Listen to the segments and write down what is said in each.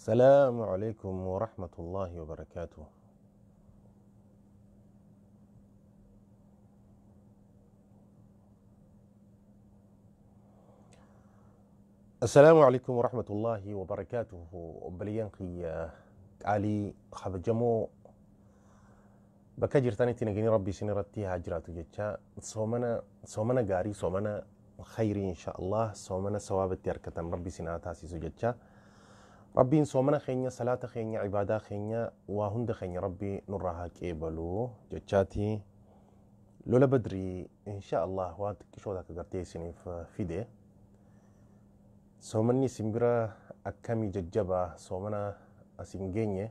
السلام عليكم ورحمة الله وبركاته. السلام عليكم ورحمة الله وبركاته. Obboleeyyan kiyya qaalii kabajamoo bakka jirtanitti nageenyi Rabbi isin irratti haa jiraatu jecha, soomana gaarii, soomana khayrii, insha Allah soomana sawaabatti harkatan Rabbi isin haa taasisu jecha. Rabbiin soomana keenya, salaata keenya, ibaadaa keenya, waa hunda keenya Rabbi nurraa haa qeebalu jechaati. Lola Badrii insha Allah waan xiqqishoo takka gartee isiniif fide. Soomanni isin bira akkamii jajjabaa? Soomana asin geenye,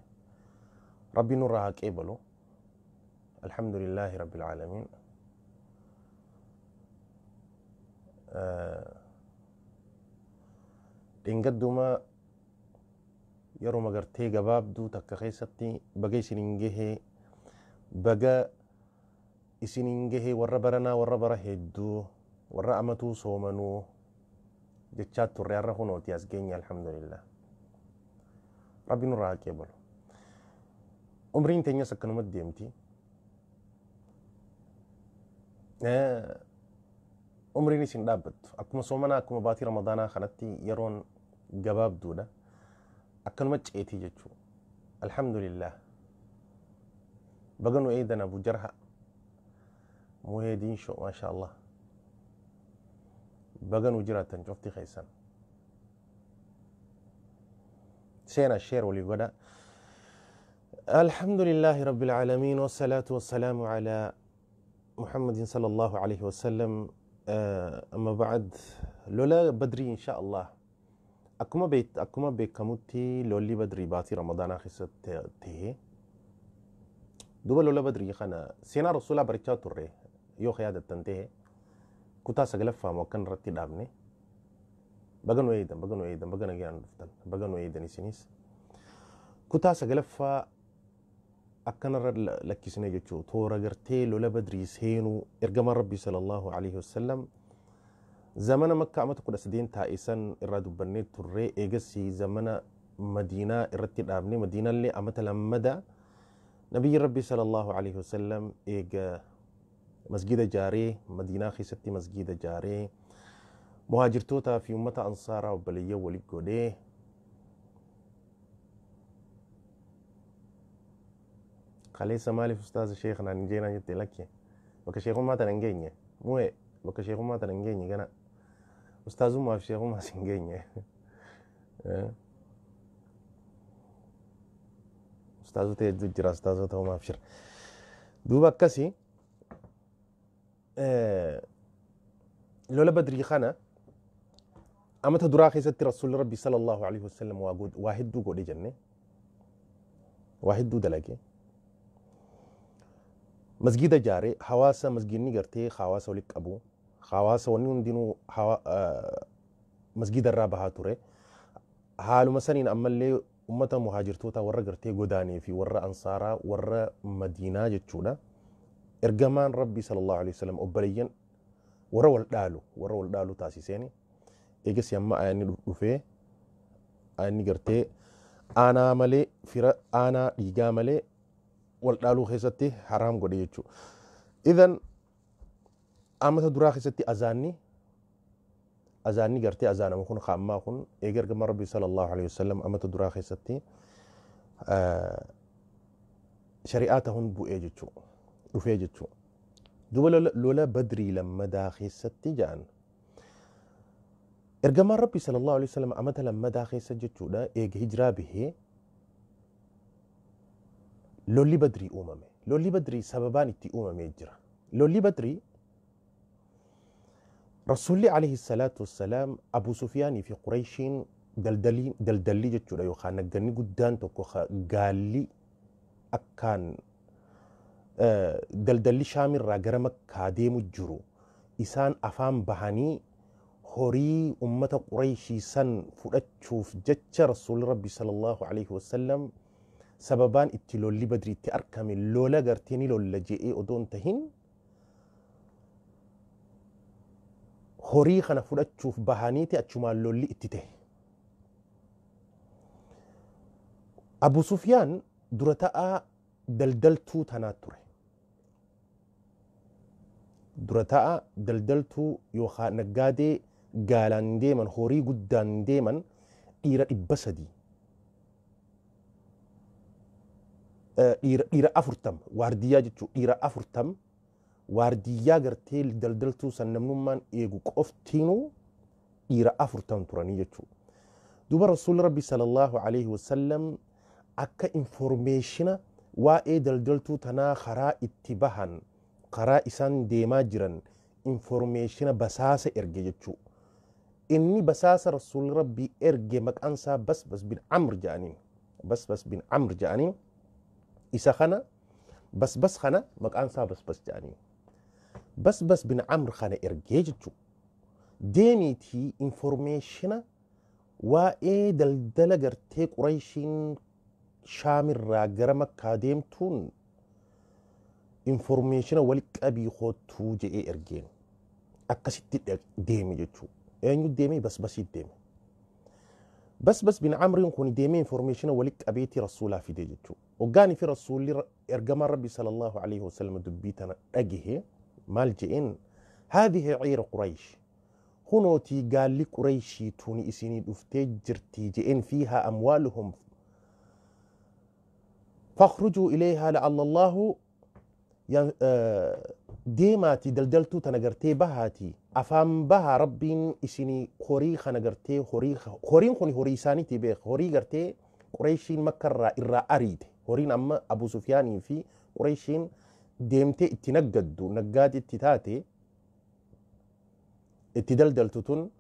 Rabbi nurraa haa qeebalu. Alhamdulillaahi rabbil aalamiin. Dhingadduma yeroo gartee gabaabduu takka keessatti baga isiniin gahee, baga isiniin gahee, warra baranaa, warra bara hedduu, warra amatuu soomanuu jechaa turre, har'a kunooti as geenye, alhamdulillah. Rabbi nurraa haa qeebalu. Umriin teenyas akkanumatti deemti. Umriin isin dhaabbattu. Akkuma soomanaa, akkuma baatii Ramadaanaa kanatti yeroon gabaabduudha. Akkanuma ceetii jechuudha. Alhamdulillah. Baga nu eedan. Abu Jarha Muheediin sho, maasha Allah. Baga nu jiraattan cufti keessan. Seena share walii godha. الحمد لله رب العالمين والصلاة والسلام على محمد صلى الله عليه وسلم. أما بعد، lola Badrii إن شاء الله akkuma beekamutti lolli Badrii baatii Ramadaanaa keessatti ta'e. Duuba lola Badrii kana seenaa Rasuulaa barachaa turre. Yoo yaadattan ta'e, kutaa sagalaffaa moo akkan irratti dhaabne. Baga nu eedan, baga nu eedan, baga nagaan dhuftan, baga nu eedan isinis. Kutaa sagalaffaa akkanarra lakkisne jechuu. Toora gartee lola Badrii seenuu ergamaan Rabbii sallallahu alaihi wasallam zamana Makka amata 13 taa'e san irraa dubbannee turree. Eegasii zamana Madiinaa irratti dhaabne. Madiinaallee amata lammada nabiyyi Rabbii sallallahu alaihi wasallam eega masgida jaaree, Madiinaa keessatti masgida jaaree, muhaajirtootaa fi ummata ansaaraa obboleeyyan walit godhee. Kaleessa maaliif ustaaza sheekh naan hin jeenaa jette? Lakke, bakka sheekummaa tana hin geenye. Mu'e, bakka sheekummaa tana hin geenye. Gana ustaazummaa fi sheekummaas hin geenye. Ustaazota hedduu jira, ustaazota homaaf jira. Duuba akkasii lola Badrii kana amata duraa keessatti Rasuulli Rabbi sallallahu alaihi wasallam waa hedduu godhe jenne, waa hedduu dalage. Masgida jaare. Hawaasa masgidni gartee hawaasa walitti qabu, hawaasa wanni hundinuu masgida irraa bahaa ture. Haaluma saniin ammallee ummata muhaajirtoota warra gartee godaanee fi warra ansaaraa, warra Madiinaa jechuudha, ergamaan Rabbi sallallahu alaihi wasallam obboleeyyan warra wal dhaalu taasiseen. Eegas amma ayanni dhufee, ayanni gartee aanaa malee, fira aanaa dhiigaa malee wal dhaaluu keessatti haraam godhe jechuudha. Idan amata duraa keessatti azaanni gartee azaanama kun kaammaa kun eega ergamaan Rabbi sallallahu alaihi wasallam amata duraa keessatti shari'aa ta'uun bu'ee jechuudha, dhufee jechuudha. Duuba lola Badrii lammadaa keessatti jedhan ergamaan Rabbi sallallahu alaihi wasallam amata lammadaa keessa jechuudha, eega hijiraa bahee lolli Badrii uumame. Lolli Badrii sababaan itti uumamee jira. Lolli Badrii Rasuulli alayhi salaatu wassalaam Abu Sufiyaanii fi Qureeshiin daldalli jechuudha yookaan nagganni guddaan tokko, gaalli akkaan daldalli Shaamirraa gara Makkaa deemu jiru, isaan afaan bahanii horii ummata Qureeshii san fudhachuuf jecha Rasuulli Rabbi sallallahu alaihi wasallam sababaan itti lolli Badriitti argame, lola gartee ni lolla je'ee odoo hin tahin, horii kana fudhachuuf bahaniiti achumaan lolli itti ta'e. Abu Sufyaan dura ta'aa daldaltuu tanaa ture. Dura ta'aa daldaltuu yookaan naggaadee gaalaan deeman, horii guddaan deeman, dhiira 300, dhiira 40 waardiyyaa jechuudha. Dhiira 40 waardiyyaa gartee daldaltuu san namnummaan eegu qoftiinuu dhiira 40 turanii jechuudha. Duuba Rasuulli Rabbi sallallahu alaihi wasallam akka informeeshina waa'ee daldaltuu tanaa, karaa itti bahan, karaa isaan deemaa jiran informeeshina basaasa erge jechuudha. Inni basaasa Rasuulli Rabbii erge maqaan isaa Basbas bin Amr jedhaniin. Basbas bin Amr jedhaniin. Isa kana Basbas kana maqaan isaa Basbas jedhaniin. Basbas bin Amr kana ergee jechuudha. Deemiitii informeeshina waa'ee daldala gartee Qurayshiin Shaamirraa gara Makkaa deemtuun informeeshina wali qabii koottuu jedhee ergeen. Akkasitti deeme jechuudha. Eenyu deeme? Basbasii deeme. Basbas bin Amriin kun deemee informeeshina wali qabeetii Rasuulaa fide jechuudha. Hoggaanii fi Rasuulli ergamaan Rabbi sallallahu alaihi wasallam dubbii tana dhagahe maal je'een? هذه عير قريش, hunootii gaalli Qurayshii tuni isinii dhuftee jirtii je'een. فيها أموالهم فاخرجوا إليها لعل الله, deemaatii daldaltuu tana gartee bahaatii afaan bahaa, Rabbiin isinii horii kana gartee horiin kun horii isaaniitii beeka, horii gartee Qureeshiin Makkarraa irraa ariite, horiin amma Abu Sufyaanii fi Qureeshiin deemtee itti naggaddu, naggaadi itti taate, itti daldaltu tun,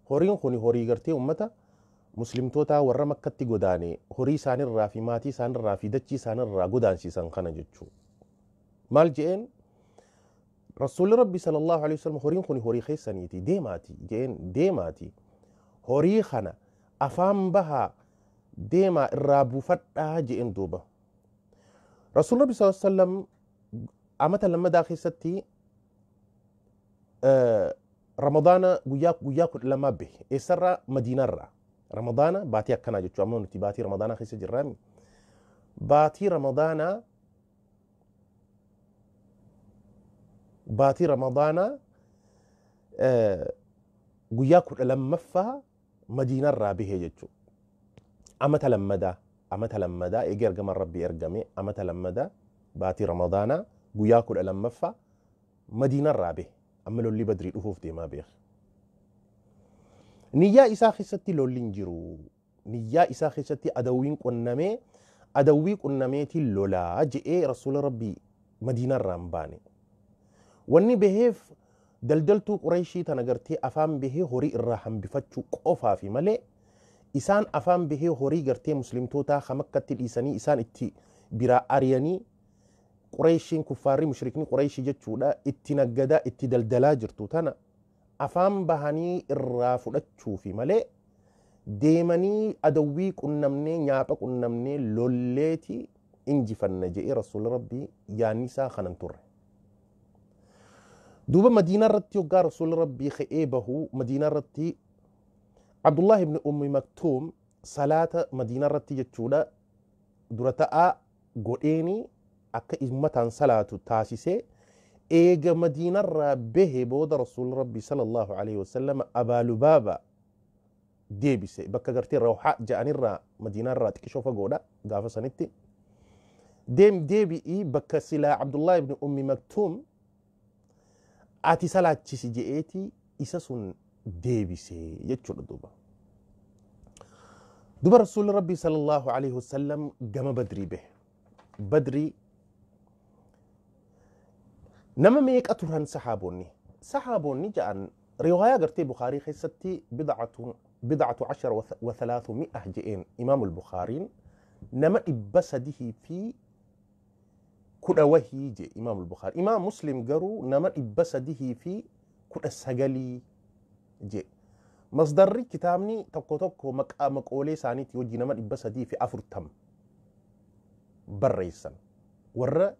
horiin kun horii gartee ummata muslimtoota warra Makkatti godaane horii isaanirraa fi maatii isaanirraa fi dachii isaanirraa godaansiisan kana jechuu. Maal je'een Rasuulli Rabbi sallallahu alaihi wasallam? Horiin kun horii keessaniiti, deemaati je'een, deemaati horii kana afaan bahaa, deemaa irraa buufadhaa je'een. Duuba Rasuulli Rabbi sallallahu alaihi wasallam amata lammadaa keessatti Ramadaana guyyaa 12 bahe. Eessarraa? Madiinaarraa. Ramadaana baatii akkanaa jechuudha. Amma nuti baatii Ramadaanaa keessa jirraami. Baatii Ramadaanaa guyyaa 12ffaa Madiinaarraa bahee jechuudha. Amata lammadaa eegee ergamaan Rabbii ergame, amata lammadaa baatii Ramadaanaa guyyaa 12ffaa Madiinaarraa bahe. Amma lolli Badrii dhufuuf deemaa beeka. Niyyaa isaa keessatti lolli hin jiru. Niyyaa isaa keessatti adawwiin qunnamee, adawwii qunnameetiin lolaa je'ee Rasuula Rabbii Madiinaarraa hin baane. Wanni baheef daldaltuu Qureeshii tana gartee afaan bahee horii irraa hambifachuu qofaafi malee, isaan afaan bahee horii gartee muslimtootaa hamakkatti dhiisanii isaan itti biraa ari'anii Qureeshiin, kuffaarri mushrikni Qureeshii jechuudha, itti naggadaa itti daldalaa jirtu tana afaan bahanii irraa fudhachuufi malee, deemanii adawwii qunnamnee, nyaapha qunnamnee lolleeti injifanna je'ee Rasuulli Rabbii yaanni isaa kanan turre. Duuba Madiinaa irratti hoggaa Rasuulli Rabbii ka'ee bahuu, Madiinaa irratti Abdullah ibn Ummi Maktuum salaata Madiinaa irratti jechuudha dura ta'aa godheeni akka ummataan salaatu taasisee. Eega Madiinarraa bahe booda Rasuulli Rabbii sallallahu alaihi wasallam Abaa Lubaaba deebise bakka gartee Rawhaa ja'anirraa, Madiinaarraa xiqqishoo fagoodha gaafa sanitti. Deem, deebi'ii bakka silaa Abdullah ibn Ummi Maktuum ati salaachisi je'eeti isa sun deebise jechuudha duuba. Duba Rasuulli Rabbii sallallahu alaihi wasallam gama Badrii bahe. Badrii nama meeqa turan sahaabonni? Sahaabonni ja'an riwaayaa gartee Bukaarii keessatti بضعة عشر و300 je'een Imaam Bukhaariin, nama 310 wahii je Imaam Bukhaari. Imaam Muslim garuu nama 319 je. Masdarri kitaabni tokko tokko maqaa maqoolee isaaniitii wajji nama 340 barreessan. Warra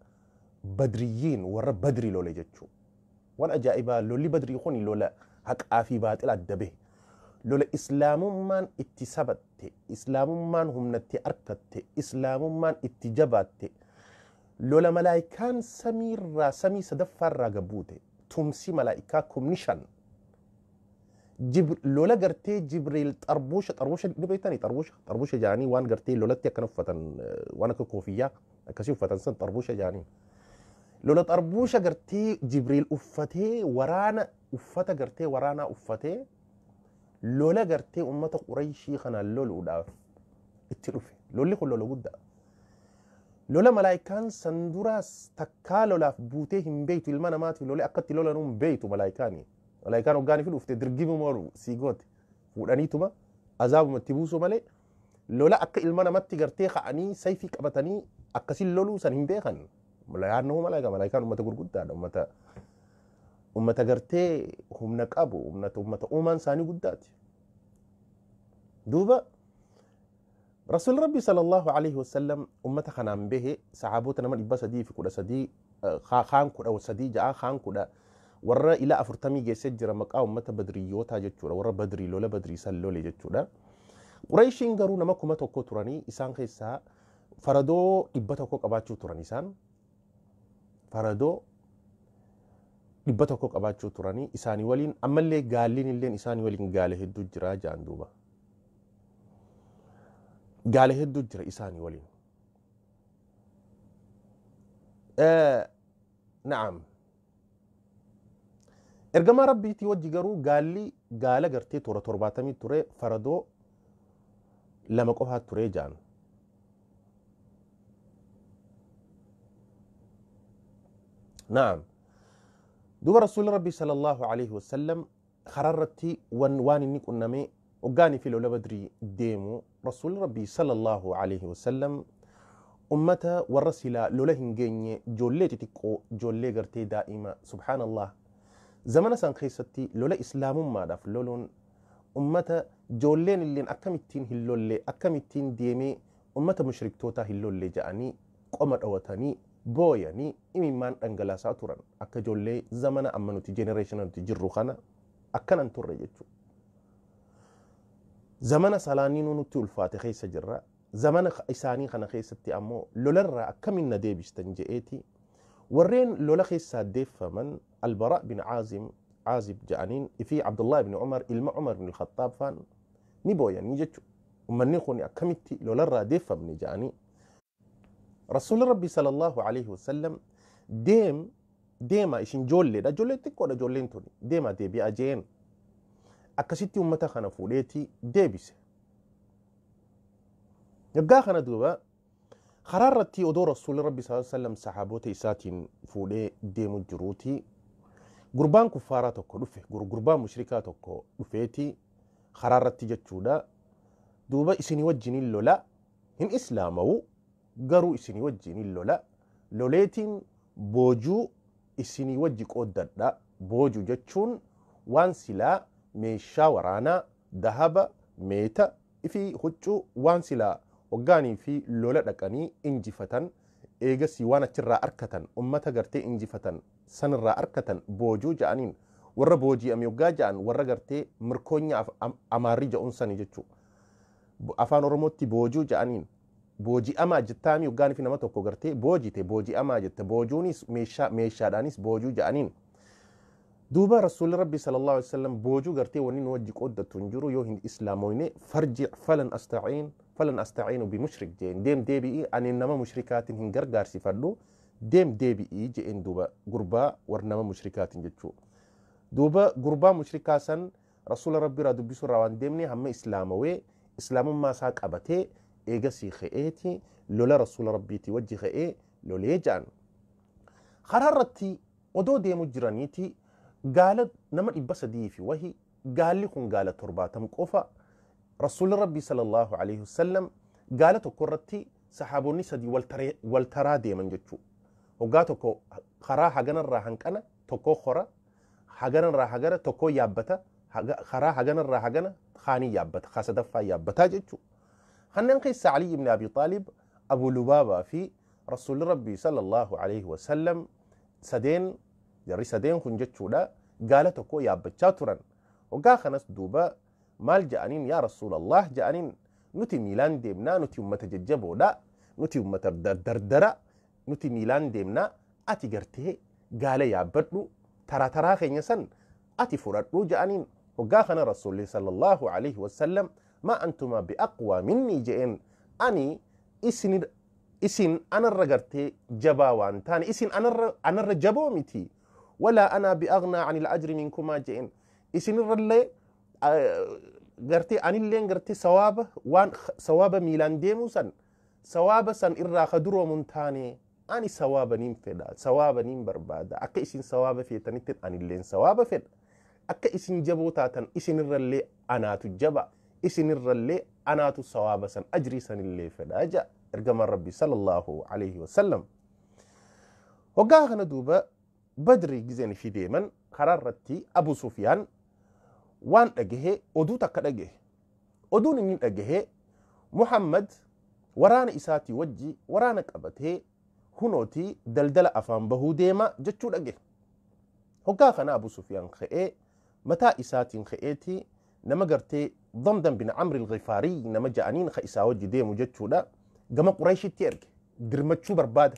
Badriyyiin, warra Badri lole jechuu. Waan ajaa'ibaa, lolli Badrii kun lola haqaa fi baaxila adda bahe. Lola islaamummaan itti sabatte, islaamummaan humnatti arkatte, islaamummaan itti jabaatte, lola malaayikaan samiirraa samii sadaffaarraa gabbuute, tumsi malaayikaa 5,000. Lola gartee Jibriil xarbuusha, xarbuusha ni beektanii, xarbuusha, xarbuusha jaanii waan gartee lolatti akkana uffatan, waan akka koofiyyaa akkasii uffatan san xarbuusha jaanii. Lola xarbuusha gartee Jibriil uffatee waraana uffata gartee waraanaa uffatee lola gartee ummata Qurayshii kanaan loluudhaaf itti dhufe. Lolli kun lola guddaa. Lola malaayikaan san duraas takkaa lolaaf buutee hin beektu, ilma namaatiif lola akkatti lolanuu hin beektu malaayikaani. Malaayikaan hoggaanii fi dhufte dirgima moolu sii goote fuudhaniituma azaabuma itti buusu malee lola akka ilma namatti gartee ka'anii sayfii qabatanii akkasiin loluu san hin beekan. Yaannoo malaayikaa, malaayikaan ummata gurguddaadha, ummata gartee humna qabu, ummata uumaan isaanii guddaati. Duuba Rasuulli Rabbi sallallahu alaihi wasallam ummata kanaan bahe, sahaabota nama 313, kaan 13 ja'a, kaan kudha warra ila 40 geessee jira, maqaa ummata badriyyootaa jechuudha, warra badrii lola badrii san lole jechuudha. Qurayshiin garuu nama 1000 turanii, isaan keessaa faradoo 100 qabaachuu turan, isaan faradoo 100 qabaachuu turanii, isaanii waliin ammallee gaalliin illeen isaanii waliin gaala hedduu jira jaan. Duuba gaala hedduu jira isaanii waliin. Na'am. Ergamaa Rabbiitii wajji garuu gaalli gaala gartee toora 70 ture, faradoo 2 qofaa ture jaan. Na'am. Duuba Rasuulli Rabbii sallallahu alaihi wasallam karaarratti waan inni qunnamee hoggaanii fi lola badrii deemu, Rasuulli Rabbii sallallahu alaihi wasallam ummata warra silaa lola hin geenye, ijoollee xixiqqoo, ijoollee gartee daa'ima, subhaanallah, zamana san keessatti lola islaamummaadhaaf loluun ummata ijoolleen illeen akkamittiin hin lolle, akkamittiin deemee ummata mushriktootaa hin lolle ja'anii qoma dhawatanii booyanii imimmaan dhangalaasaa turan. Akka ijoollee zamana amma nuti jenereeshina nuti jirru kana akkanan turre jechuudha. Zamana salaaniinuu nutti ulfaate keessa jirra. Zamana isaanii kana keessatti ammoo lolarraa akkamiin na deebistan je'eeti warreen lola keessaa deeffaman Albara bin Aazim Aazib ja'aniin fi Abdullah ibn Umar ilma Umar ibn Khattaab faan ni booyanii jechuudha. Ummanni kun akkamitti lolarraa deeffamne ja'anii. Rasuulli Rabbi sallallahu alaihi wasallam deem deema, isin ijoolleedha, ijoollee xiqqoodha ijoolleen tuni, deema deebi'aa jeen. Akkasitti ummata kana fuudheeti deebise. Yaggaa kana duuba karaa irratti odoo Rasuulli Rabbi sallallahu alaihi wasallam sahaabota isaatiin fuudhee deemu jiruuti gurbaan kuffaaraa tokko dhufe, gurbaan mushrikaa tokko dhufeeti karaa irratti jechuudha. Duuba isinii wajjiniin lola, hin islaamawu garuu isinii wajjiniin lola, loleetiin boojuu isinii wajji qooddadha. Boojuu jechuun waan silaa meeshaa waraanaa, dahaba, meeta fi huccuu, waan silaa hoggaanii fi lola dhaqanii injifatan, eegasii waan achirraa arkatan, ummata gartee injifatan sanirraa arkatan boojuu ja'aniin. Warra booji'ame hoggaa ja'an warra gartee mirkoonya amaarri ja'uun sani jechuudha. Afaan Oromootti boojuu ja'aniin. Booji'amaa jettaami hoggaanii fi nama tokko gartee boojite booji'amaa jette, boojuunis meeshaa, meeshaadhaanis boojuu ja'aniin. Duuba Rasuulli Rabbi sallallahu alaihi wasallam boojuu gartee wanni nu wajji qooddatu hin jiru yoo hin islaamoyne, farji falan asta'iin falan asta'iinu bimushrik jeen, deem deebi'ii, ani nama mushrikaatiin hin gargaarsifadhu, deem deebi'ii jeen. Duuba gurbaa war nama mushrikaatiin jechuu. Duuba gurbaa mushrikaa san Rasuula Rabbi irraa dubbisuu irraa waan deemne hamma islaamawee islaamummaa isaa qabatee eegasii ka'eeti lola Rasuula Rabbiitii wajji ka'ee lolee ja'an. Karaa irratti odoo deemu jiraniiti gaala nama 300 fi wahi, gaalli kun gaala 70 qofa. Rasuulli Rabbii sallallahu alaihi wasallam gaala tokko irratti sahaabonni 3 wal taraa deeman jechuudha. Hoggaa tokko karaa haganarraa hanqana tokko hora, haganarraa hagana tokko yaabbata, karaa haganarraa hagana kaanii yaabbata, kaa sadaffaa yaabbataa jechuudha. Kanneen keessaa Ali ibn Abi Xaalib, Abu Lubaabaa fi Rasuulli Rabbii sallallahu alaihi wasallam sadeen, jarri sadeen kun jechuudha gaala tokko yaabbachaa turan. Hoggaa kanas duuba Maal ja'aniin? Yaa Rasuulallah ja'aniin, nuti miilaan deemnaa, nuti ummata jajjaboodha, nuti ummata dardara, nuti miilaan deemnaa, ati gartee gaala yaabbadhu, taraa taraa keenya san ati fudhadhu ja'aniin. Hoggaa kana Rasuulli sallallahu alaihi wasallam maa antuma biaqwaa minnii je'een, ani isin anarra gartee jabaa waan taane, isin anarra jaboo miti. Walaa anaa biaghnaa anil ajri minkumaa je'een, isinirrallee gartee anilleen gartee sawaaba waan sawaaba miilaan deemuu san sawaaba san irraa ka duroomu hin taane, ani sawaaba niin fedha, sawaaba niin barbaada. Akka isin sawaaba feetanitti anilleen sawaaba fedha. Akka isin jaboo taatan isinirrallee anaatu jaba, isinirrallee anaatu sawaaba san ajrii sanillee fedha ja'a ergamaan Rabbi sallallahu alaihi wasallam. Hoggaa kana duuba Badri gizeen fi deeman karaa irratti Abu Sufyaan waan dhagahe, oduu takka dhagahe. Oduun inni dhagahe Muhammad waraana isaatii wajji waraana qabatee hunootii daldala afaan bahuu deema jechuu dhagahe. Hoggaa kana Abu Sufyaan ka'ee mataa isaatiin ka'eeti nama gartee Damdam bin Amri al-Ghifaarii nama ja'aniin ka isaa wajji deemu jechuudha gama Qureeshitti erge. Dirmachuu barbaada.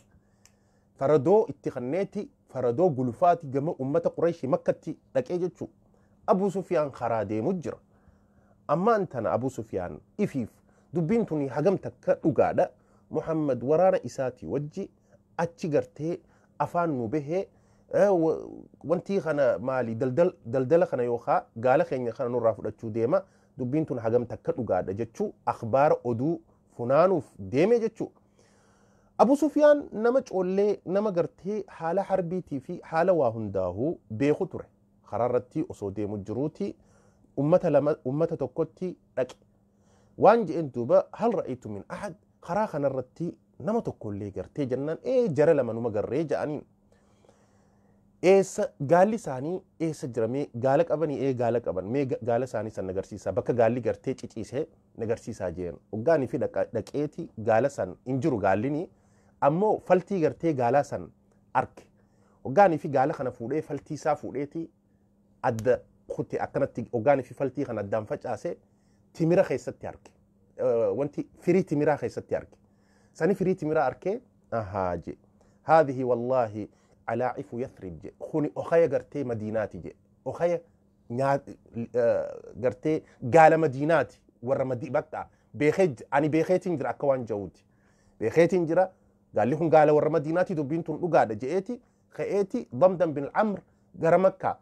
Faradoo itti kanneeti faradoo gulufaati gama ummata Qureeshii Makkatti dhaqee jechuu. Abu Sufyaan karaa deemu jira. Ammaan tana Abu Sufyaan ifiif dubbiin tuni hagam takka dhugaadha? Muhammad waraana isaatii wajji achi gartee afaan nu bahee, wantii kana maali, daldala kana yookaa gaala keenya kana nurraa fudhachuu deema, dubbiin tun hagam takka dhugaadha jechuu akhbaara oduu funaanuuf deeme jechuu. Abu Sufyaan nama coollee, nama gartee haala harbiitii fi haala waa hundaahuu beeku ture. Karaa irratti osoo deemu jiruuti ummata lama ummata tokkotti dhaqe. Waan je'een duuba, hal ra'aytu min ahad, karaa kanarratti nama tokkollee gartee jennaan, ee jara lama numa garree ja'aniin. Eessa gaalli isaanii eessa jira? Mee gaala qabanii? Ee gaala qaban. Mee gaala isaanii san agarsiisaa, bakka gaalli gartee ciciisee agarsiisaa jeen. Hoggaanii fi dhaqeeti gaala san hin jiru gaallinii, ammoo faltii gartee gaalaa san arke. Hoggaanii fi gaala kana fuudhee faltii isaa fuudheeti adda kutte akkanatti. Hoggaanii fi faltii kana addaan facaase timira keessatti arke. Wanti firii timiraa keessatti arke. Sani firii timiraa arkee, ahaa je. Haadhihi wallaahi alaacifu Yathrib je. Kuni okaya gartee Madiinaati je. Okaya gartee gaala Madiinaati, warra bakka beekee ani beekeetiin jira, akka waan ja'uuti. Beekeetiin jira, gaalli kun gaala warra Madiinaati, dubbiin tun dhugaadha je'eeti ka'eeti Damdam bin Amr gara Makkaa,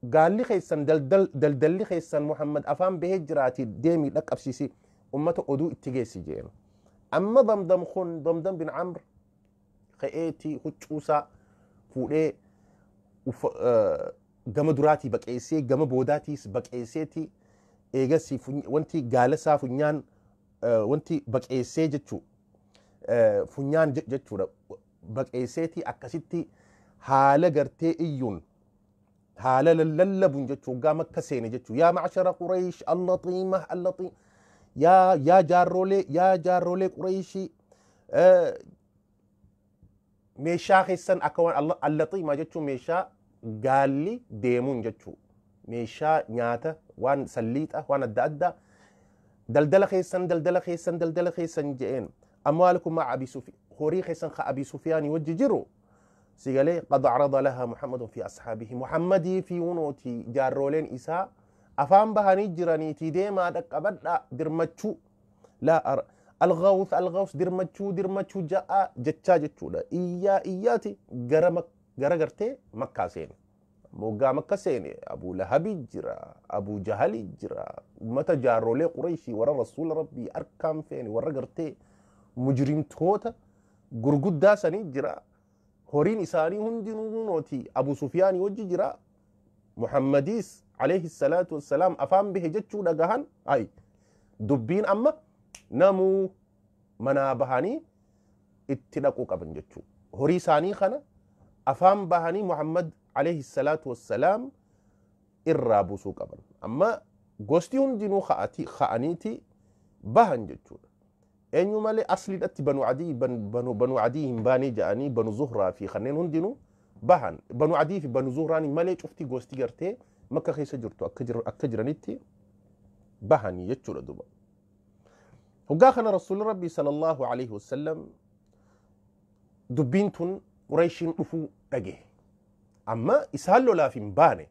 gaalli keessan daldalli keessan Muhammad afaan bahee jiraati, deemii dhaqqabsiisi, ummata oduu itti geessi jeen. Amma Damdam kun Damdam bin Amr ka'eeti huccuusaa fuudhee gama duraatii baqeessee gama boodaatiis baqeesseeti, eegas wanti gaala isaa funyaan wanti baqeessee jechuu funyaan jechuudha baqeesseeti, akkasitti haala gartee iyyuun haala lallabuun jechuu hoggaa Makka seene jechuu, yaa macshara Quraysh allaxiima allaxiim, yaa jaarrolee, yaa jaarrolee Qurayshii, meeshaa keessan akka waan allaxiima jechuun meeshaa gaalli deemuun jechuu, meeshaa nyaata waan salliixa waan adda addaa, daldala keessan, daldala keessan, daldala keessan je'een. Amwaalukum ma'a Abi Sufyaan, horii keessan ka Abi Sufyaanii wajji jiru sigalee, qad acrada lahaa Muhammadun fi ashaabihi, Muhammadii fi wunooti jaarroleen isaa afaan bahanii jiraniitii deemaa dhaqqabadhaa dirmachuu, laa algawus algaws, dirmachuu dirmachuu ja'a jechaa jechuudha. Iyyaa iyyaati gara gartee Makkaa seene. Moggaa Makka seene Abu Lahabii jira, Abu Jahalii jira, ummata jaarrolee Qureeshii warra Rasuula Rabbii arkaan feene, warra gartee mujrimtoota gurguddaa sanii jira. Horiin isaanii hundinuu nooti Abu Sufyaanii wajji jira. Muhammadiis alayhi salaatu wassalaam afaan bahe jechuu dhagahan, ay dubbiin amma namuu manaa bahanii itti dhaquu qaban jechuu. Horii isaanii kana afaan bahanii Muhammad alayhi salaatu wassalaam irraa buusuu qaban. Amma gosti hundinuu ka'aniiti bahan jechuudha. Eenyu malee? Asliidhatti Banu Adii, Banu Adii hin baanee jedhanii, Banu Zuhraa fi kanneen hundinuu bahan. Banu Adii fi Banu Zuhraan malee cufti gosti gartee Makka keessa jirtu akka jiranitti Bahanii jechuudha duba. Hoggaa kana Rasuulli Rabbii sallallahu alaihi wasallam dubbiin tun Qureeshiin dhufuu dhage. Amma isaan lolaaf hin baane.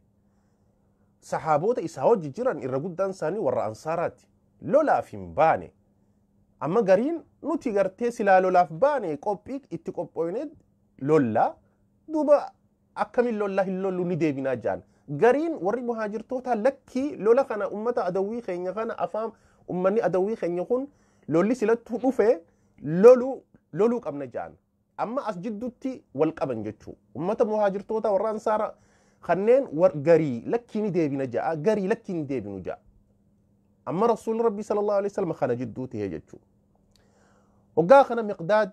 Saxaaboota isaa wajji jiran irra guddaan isaanii warra Ansaaraati. Lolaaf hin baane. Amma gariin nuti gartee silaa lolaaf baane qophii itti qophooyne lollaa duuba akkamiin lollaa hin lollu ni deebinaa jaan. Gariin warri muhaajirtoota lakkii lola kana ummata adawwii keenya kana afaan ummanni adawwii keenya kun lolli silattuu dhufe loluu qabna jaan. Amma as jidduutti wal qaban jechuu. Ummata muhaajirtoota warra Ansaara kanneen garii lakkii ni deebina ja'a garii lakkii ni deebinu ja'a. Amma Rasuulli Rabbii sallallahu alaihi wasallam kana jidduu ta'e jechuu. Hoggaa kana Miqdaad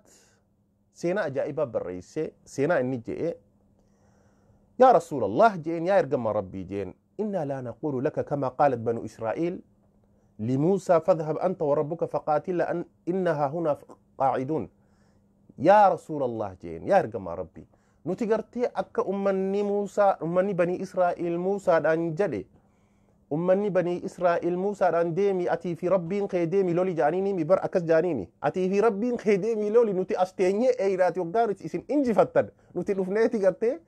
seenaa ajaa'ibaa barreessee seenaa inni je'ee يا رسول الله جئين يا إرقم ربي جئين إنا لا نقول لك كما قالت بنو إسرائيل لموسى فاذهب أنت وربك فقاتل أن إنها هنا قاعدون. يا رسول الله جئين يا إرقم ربي نتقرتي أكا أمني موسى أمني بني إسرائيل موسى أنجلي أمني بني إسرائيل موسى أن ديمي أتي في ربي خيديمي لولي جانيني مبر أكس جانيني أتي في ربي خيديمي لولي نتي أستيني أيراتي وقارت إسن إنجي فتن نتي لفنيتي قرتي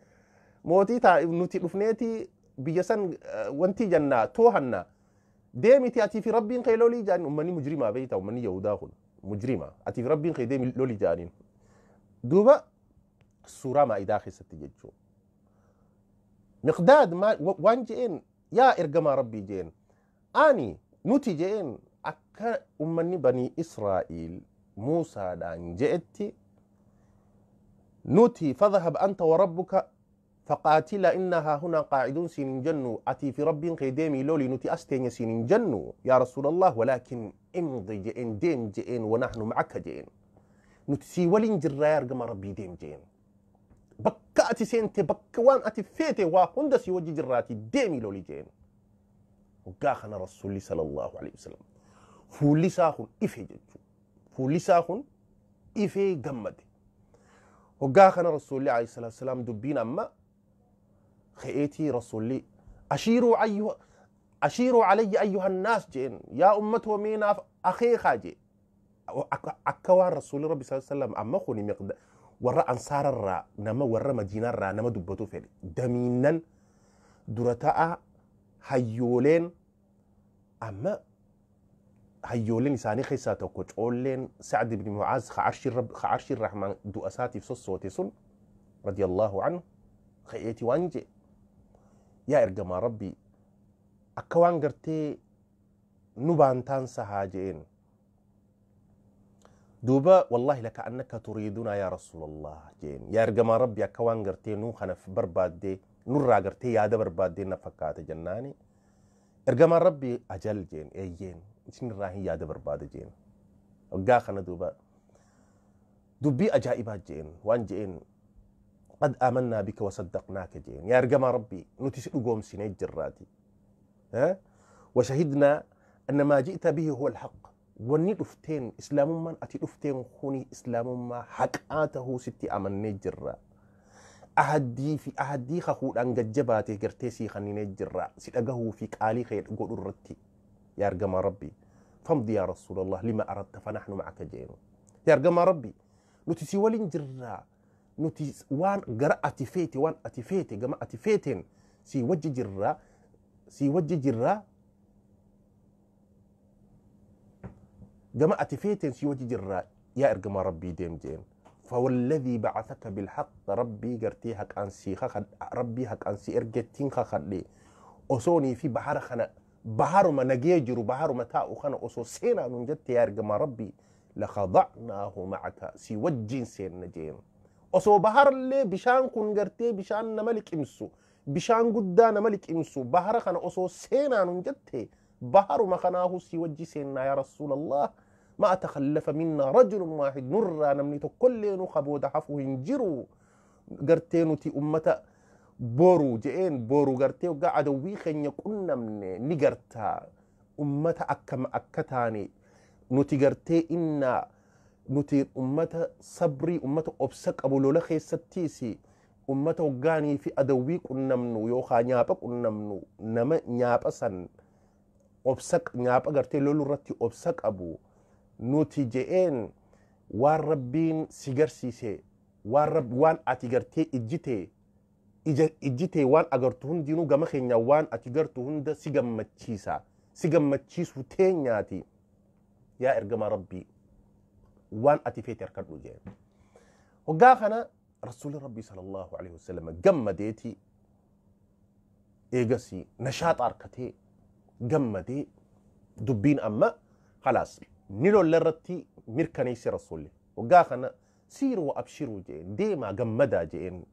mootii nuti dhufneeti biyya san wanti jannaa toohanna deemiti atii fi rabbiin kee lolii jaaniin ummanni mujrimaa beeyta ummanni yahudaa kun mujrimaa atii fi rabbiin kee deemi lolii jaaniin duuba suuraa maa'idaa keessatti jechuu Miqdaad waan je'een yaa ergamaa rabbii je'een ani nuti je'een akka ummanni banii Israa'iil Muusaadhaan je'etti nuti fadhhab anta wa rabbuka فقاتل إنها هنا قاعدون سين جنو أتي في رب قدامي لولي نتي أستين سين جنو يا رسول الله ولكن امضي جئن ديم جئن ونحن معك جئن نتسي ولين جريار قم ربي ديم جئن بكا أتي سينتي بكوان أتي فيتي وهندسي وجي جراتي ديمي لولي جئن وقاخنا رسول صلى الله عليه وسلم فولي ساخن إفي جنجو فولي ساخن إفي قمدي وقاخنا رسول الله عليه الصلاة والسلام دبين أما خيتي رسولي أشيروا علي أيها الناس جين يا أمته مين أخي خاجي أكوان رسول ربي صلى الله عليه وسلم أما خوني مقدار ورا أنصار الرا نما ورا مدينة الرا نما دبتو فيلي دمينا درتاء هيولين أما هيولين إساني خيساتو كوتشولين سعد بن معاذ خعرش الرحمن دو أساتي في صوتي سن رضي الله عنه خيتي وانجي يا إرجما ربي أكوان قرتي نبان تنسى هاجين دوبا والله لكأنك تريدنا يا رسول الله جين يا إرجما ربي أكوان قرتي نو خنف برباد دي نورا قرتي يا برباد دي نفكات جناني إرجما ربي أجل جين أيين إنشين راهي يا برباد جين وقاخنا دوبا دبي أجائبات جين وان جين قد آمنا بك وصدقناك جين يا رجما ربي نتسئ قوم سنين جراتي ها وشهدنا أن ما جئت به هو الحق وني دفتين إسلام من أتي دفتين خوني إسلام ما حقاته ستي أمني جرا أهدي في أهدي خخود أن جباتي قرتيسي خنيني جرا ستأجه في كالي خير قول الرتي يا رجما ربي فامضي يا رسول الله لما أردت فنحن معك جين يا رجما ربي نتسي ولين جرا نتي وان قرأ أتفيتي وان أتفيتي جماعة أتفيتين سي وجه جرا سي وجه جرا جماعة أتفيتين سي وجه جرا يا إرجما ربي ديم جين فوالذي بعثك بالحق ربي قرتي هك أنسي خد ربي هك أنسي إرجتين خدلي أصوني في بحر خنا بحر ما نجيجر بحر ما تاء خنا أصو سينا من جت يا إرجما ربي لخضعناه معك سي وجه سين نجين osoo baharallee bishaan kun gartee bishaan nama liqimsu bishaan guddaa nama liqimsu bahara kana osoo seenaa nun jette baharuma kanaahu si wajji seennaa yaa rasuulallah ما تخلف منا رجل واحد نرى نمني تكلين خبود حفو هنجرو gartee nuti ummata boru je'een boru gartee waggaa adawwii keenya qunnamne ni gartaa ummata akkam akka taane nuti gartee innaa nuti ummata sabrii ummata obsa qabu lola keessattiis ummata hoggaanii fi adawwii qunnamnu yookaan nyaapha qunnamnu nama nyaapha san Obsa nyaapha gartee loluu irratti obsa qabu nuti je'een waan Rabbiin si garsiise, waan ati gartee ijjitee waan agartu hundinuu gama keenya waan ati gartu hunda si gammachiisa, si gammachiisu teenyaati, yaa ergamaa Rabbii, waan ati feete harkadhu jeen. Hoggaa kana Rasuulli Rabbii sallallahu alaihi wasallam gammadeeti, eegasii nashaaxa harkatee gammadee, dubbiin amma khalaas ni lolla irratti mirkaneesse Rasuulli. Hoggaa kana siiruu wa abshiruu jeen, deemaa gammadaa jeen.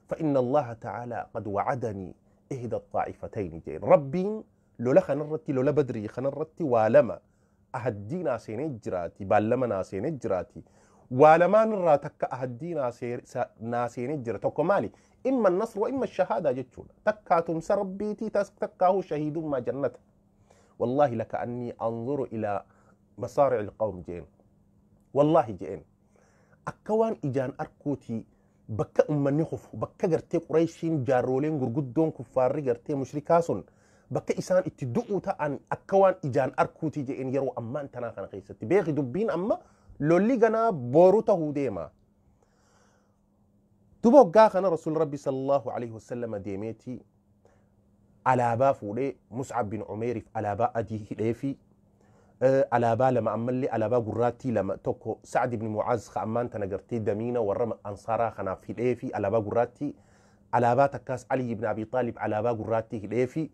فإن الله تعالى قد وعدني إحدى الطائفتين جين، ربين لولا خنرتي لولا بدري خنرتي والما أهدينا سينجراتي بالما ناسينجراتي والما نرى تك أهدينا ناسينجرا تكو مالي إما النصر وإما الشهادة جتشونا تكاتم سربيتي تكاه شهيد ما جنته. والله لكأني أنظر إلى مصارع القوم جين، والله جين أكوان إجان أركوتي bakka ummanni kufu, bakka gartee Qurayshiin jaarroleen gurguddoon kuffaarri gartee mushrikaa sun bakka isaan itti du'u ta'an akka waan ijaan arkuuti je'een yeroo ammaan tanaa kana keessatti beeki dubbiin amma lolli ganaa boru tahuu deema. Duba hoggaa kana Rasuul Rabbi sallallahu alaihi wasallam deemeeti alaabaa fuudhee Mus'ab bin Umeeriif alaabaa adii hidhee fi alaabaa lama ammallee alaabaa gurraattii lama, tokko Sa'd ibn Mu'aaz ka ammaan tana gartee damiina warra ansaaraa kanaaf hidhee fi alaabaa gurraattii, alaabaa takkaas Ali ibn Abi Taalib alaabaa gurraattii hidhee fi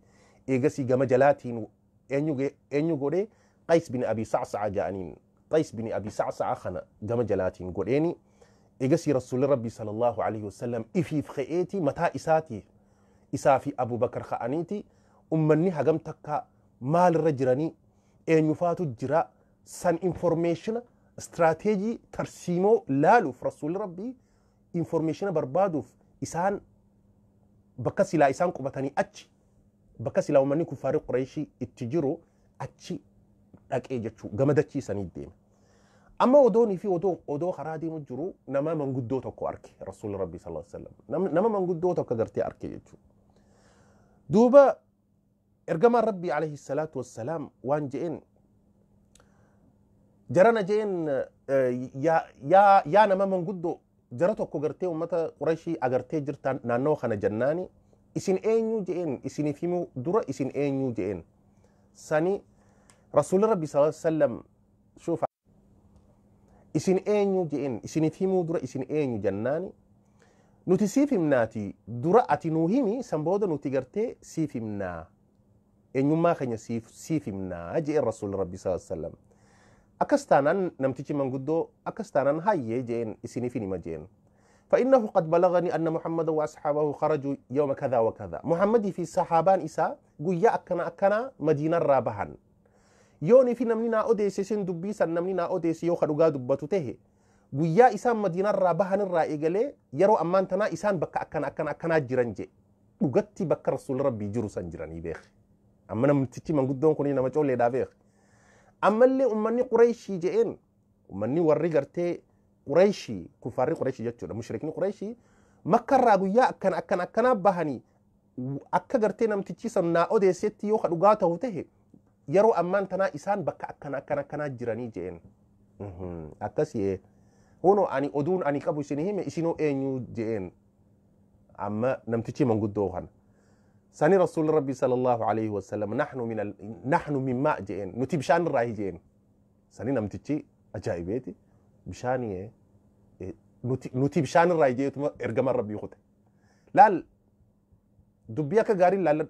eegasii gama jalaatiin eenyu godhee Qays bin Abi Sacsaca ja'aniin, Qays bin Abi Sacsaca kana gama jalaatiin godheeni. Eegasii Rasuulli Rabbi sallallahu alaihi wasallam ifiif ka'eeti mataa isaatii isaa fi Abu Bakar ka'aniiti ummanni hagam takka maalirra jiranii eenyufaatu jira san information istirateejii tarsiimoo laaluuf Rasuulli Rabbii information barbaaduuf isaan bakka silaa isaan qubatanii achi bakka silaa uummanni kuffaarii Qurayshii itti jiru achi dhaqee jechuu gama dachiisanii deeme. Amma odoonii fi odoo karaa deemu jiru nama manguddoo tokko arke Rasuulli Rabbii sallallahu alaihi wasallam, nama manguddoo tokko gartee arke jechuu. Duuba ergamaan Rabbii alayhi salaatu wassalaam waan je'een jarana je'een, yaa nama manguddoo, jara tokko gartee uummata Qurayshii agartee jirtan naannoo kana jennaani isin eenyu je'een, isiniif himuu dura isin eenyu je'een. Sani Rasuulli Rabbii sallallahu alaihi wasallam shuuf isin eenyu je'een, isiniif himuu dura isin eenyu jennaani nuti siif himnaati dura ati nuu himi, san booda nuti gartee siif himnaa, eenyummaa keenya siif himnaa je'een Rasuulli Rabbii sallallahu alaihi wasallam. Akkas taanaan namtichi manguddoo akkas taanaan hayyee je'een isiniif hima je'een. فإنه قد بلغني أن محمد وأصحابه خرجوا يوم كذا وكذا. محمد في صحابان إسا قويا أكنا أكنا مدينة رابحا. يوني في نمني نا أوديسي سن دبي سن نمني نا أوديسي يو خدوغا دبتو تهي. قويا إسان مدينة رابحا الرائقلي يرو أمان تنا إسان بكا أكنا أكنا أكنا جرنجي. وقتي بكا رسول ربي جرو سن جراني بيخ. أما نمتتي من قدون كوني نما تقول لي دا بيخ. أما اللي أمني قريشي جئين أمني وري قرتي قريشي كفاري قريشي جتشو مشركين قريشي مكة راغويا أكن أكن أكن بهني أكا قرتي نمتتي سن نا أوديسيتي يو خدوغا تهي يرو أمان تنا إسان بكا أكن أكن أكن جراني جئين. أكاسي هونو أني أدون أني كابو سنهم إسينو إنيو جئين. أما نمتتي من قدوهن ساني رسول ربي صلى الله عليه وسلم نحن من ماء جئين نتي بشان الراهي جئين. ساني نمتتي أجايبيتي بشاني نتي بشان الراهي جئين إرجم ربي يخوته لا دبيك غاري لا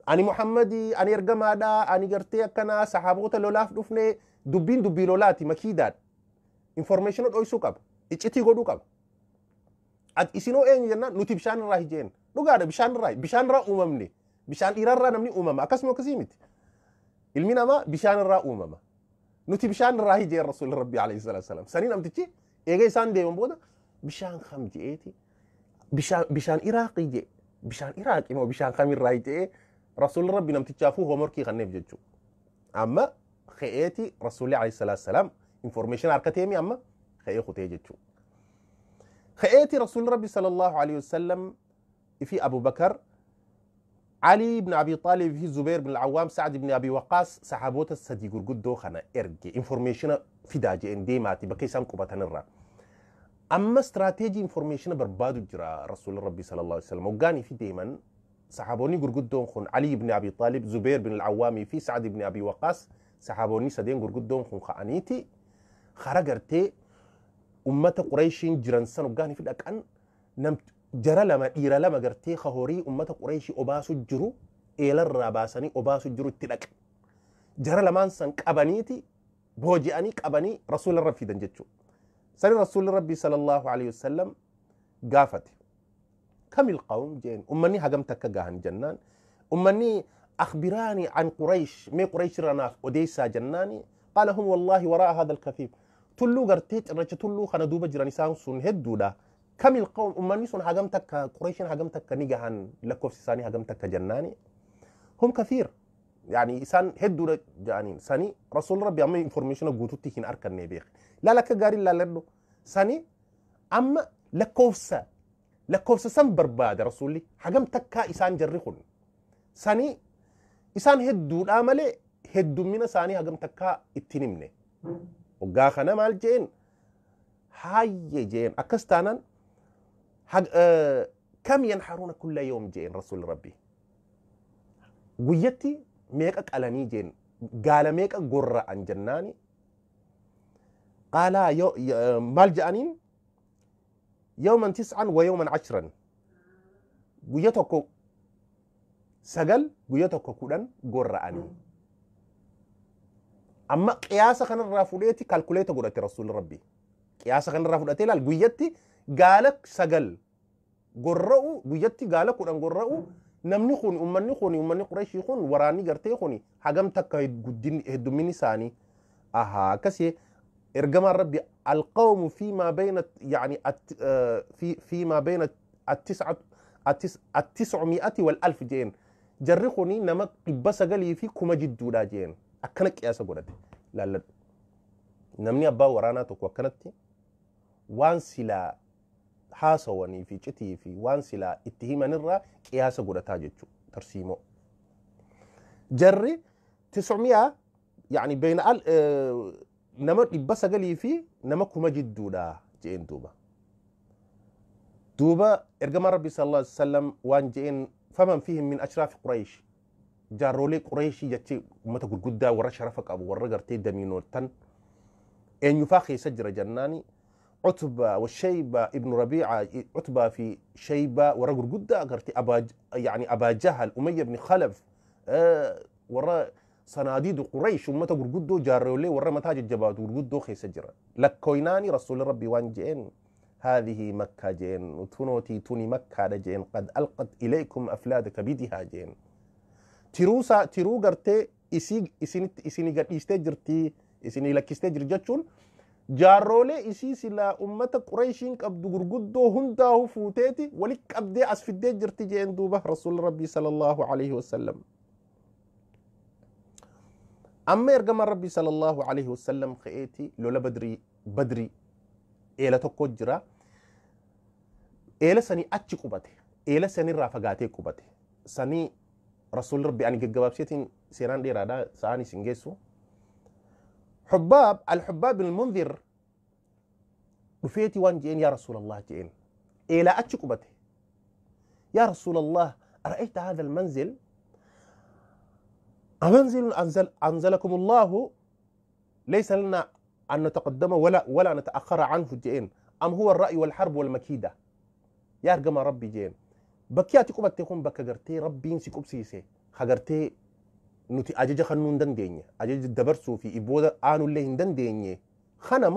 أني محمدي أني إرجم هذا أني قرتي كنا صحابوت لولاف دفني دبين دبي لولاتي مكيدات information أوي سوكاب إتشتي غدو كاب أت إسينو إيه جنا نتي بشان الراهي جئين dhugaadha bishaan irraa bishaan irraa uumamne bishaan dhiirarraa namni uumama akkasuma akkasii miti ilmi namaa bishaan irraa uumama nuti bishaan irraa hijee Rasuulli Rabbii alayhi salaatu wasalaam. Sanii namtichi eega isaan deeman booda bishaan kam je'eeti bishaan Iraaqii jee bishaan Iraaqii moo bishaan kam irraa je'ee Rasuulli Rabbi namtichaafuu hoomorkii kanneef jechuudha. Amma ka'eeti Rasuulli alayhi salaatu wasalaam information harkateemi amma ka'ee kutee jechuudha. Ka'eeti Rasuulli Rabbi sallallahu alayhi wasallam في أبو بكر Ali ibn Abi Talib fi Zubair ibn al-Awwam, Sa'd ibn Abi Waqqas, sahaboota sadii gurguddoo kana erge, information fidaa jeen deemaati bakka isaan qubatan irraa. Amma istirateejii information barbaadu jira Rasuulli Rabbi sallallahu alaihi wasallam. Hoggaanii fi deeman sahaboonni gurguddoon kun Ali ibn Abi Talib, Zubair ibn al-Awwam fi Sa'd ibn Abi Waqqas, sahaboonni sadeen gurguddoon kun ka'aniiti kara gartee ummata Qurayshiin jiran san hoggaanii fi dhaqan jara lama dhiira lama gartee horii ummata Qurayshii obaasu jiru eelarraa baasanii obaasu jiru itti dhaqan. Jara lamaan san qabaniiti booji'anii qabanii Rasuula irra fidan jechuudha. Sani Rasuulli Rabbi sallallahu alaihi wasallam gaafate. Kamil qawm jeen ummanni hagam takka gahan jennaan ummanni akhbiraani an Quraysh mee Quraysh irraa naaf odeessaa jennaani qaala hum wallaahi waraa hadha alkafiif tulluu gartee cirracha tulluu kana duuba jiran isaan sun hedduudha. Kamil qawm ummanni sun hagam takka Qurayshin hagam takka ni gahan lakkoofsi isaanii hagam takka jennaani hum kathiir yani isaan hedduudha jedhaniin. Sani Rasuulli Rabbi amma informationa guututti hin arkanne beek laala akka gaarii laalladhu. Sani amma lakkoofsa san barbaada Rasuulli hagam takkaa isaan jarri kun sani isaan hedduudhaa malee heddummina isaanii hagam takkaa ittiin himne. Waggaa kana maal jeen haayye jeen akkas taanaan kam yanharuuna kulla yawm jeen Rasuulli Rabbi guyyatti meeqa qalanii jeen gaala meeqa gorra'an jennaani qaalaa maal je'aniin yawman 9 wa yawman 10 guyya tokko 9 guyya tokko 10 gorra'anii. Amma qiyaasa kanarraa fudheeti kalkuleeta godhate Rasuulli Rabbi qiyaasa kanarraa fudhatee ilaal guyyatti gaala 9 gorra'u guyyatti gaala 10 gorra'u namni kun ummanni Qurayshii kun waraanni gartee kun hagam takka heddumminni isaanii ahaa akkasii ergamaan Rabbi alqawmu fiimaa bayna yani fiimaa bayna at-tis'umi'ati wal alf jeen jarri kuni nama 900 fi 1000 jidduudha jeen akkana qiyaasa godhate laalladhu. Namni abbaa waraanaa tokko akkanatti waan silaa haasawanii fi citii fi waan silaa itti himanirraa qiyaasa godhataa jechuudha tarsiimoo. Jarri 900 yani bayna nama 900 fi nama 1000 jidduudha jeen duuba. Duuba ergamaan Rabbi sallallahu alaihi wasallam waan jeen faman fihim min ashraafi Quraysh jaarrolee Qurayshii jechee ummata gurguddaa warra sharafa qabu warra gartee damiinootan eenyufaa keessa jira jennaani عتبة والشيبة ابن ربيعة عتبة في شيبة ورا غرغدة غرتي أبا يعني أبا جهل أمية بن خلف ورا صناديد قريش ومتى غرغدو جارولي ورا متاج الجبات غرغدو خيسجرا لكويناني رسول ربي وان جين هذه مكة جين وتنوتي توني مكة جين قد ألقت إليكم أفلاد كبدها جين تيروسا تيرو غرتي إسي إسيني قد إستجرتي إسيني لك استجر جتشون jaarrolee isii silaa ummata Qurayshiin qabdu gurguddoo hundaa'u fuuteeti wali qabdee as fiddee jirti jeen duuba Rasuulli Rabbii sallallahu alaihi wasallam. Amma ergamaan Rabbii sallallahu alaihi wasallam ka'eeti lola badrii eela tokko jira. Eela sanii achi qubate. Eela sanirraa fagaatee qubate. Sanii Rasuulli Rabbii ani gaggabaabseetiin seenaan dheeraadha sa'aan isin geessu. حباب الحباب المنذر رفيتي وان جين يا رسول الله جين إلى أتشكبته يا رسول الله أرأيت هذا المنزل أمنزل أنزلكم الله ليس لنا أن نتقدم ولا نتأخر عنه جين أم هو الرأي والحرب والمكيدة يا رجما ربي جين بكياتي قبتي كون بكجرتي ربي ينسي قبسيسي خجرتي nuti ajaja kannuu hin dandeenye ajaja dabarsuu fi booda aanullee hin dandeenye kana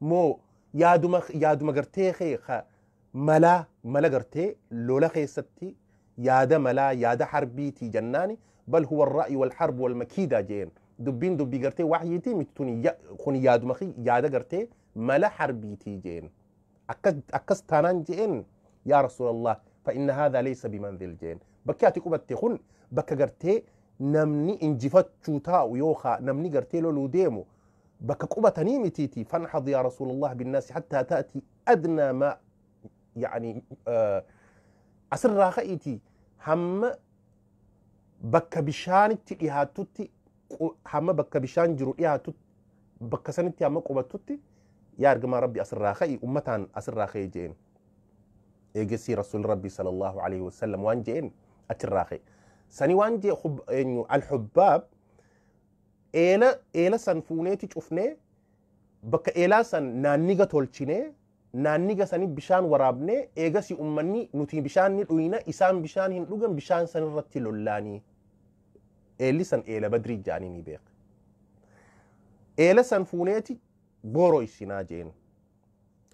moo yaaduma gartee malaa mala gartee lola keessatti yaada malaa yaada harbiitii jennaani bal huwa الرأي والحرب والمكيدة jeen dubbiin dubbii gartee waxyiitii miti kun yaaduma yaada gartee mala harbiitii jeen akkas taanaan jeen yaa rasuulallah fa inna hadha laysa bimanzil jeen bakki ati qubatte kun bakka gartee namni injifachuu taa'u yookaan namni gartee loluu deemu bakka qubatanii mitiiti fanhad yaa rasuulallah binnaasi hattaa ta'ati adnaa ma yani asirraa ka'iiti hamma Bakka bishaanitti dhihaatutti, hamma bakka bishaan jiru dhihaatutti, bakka sanitti hamma qubattutti, yaa ergamaa Rabbi, asirraa ka'i, ummataan asirraa ka'e jeen. Eegesii Rasuul Rabbi sallallahu alaihi wasallam waan jeen achirraa ka'e. Sani waan jee eenyu Alxubbaab, eela san fuuneeti cufnee, bakka eelaa san naanniga tolchinee, naanniga sani bishaan waraabnee, eegasi ummanni nuti bishaan ni dhuyna, isaan bishaan hin dhugan, bishaan san irratti lollaanii. Eelli san eela Badrii jaanii ni beeka. Eela san fuuneeti booroo isinaa jeen.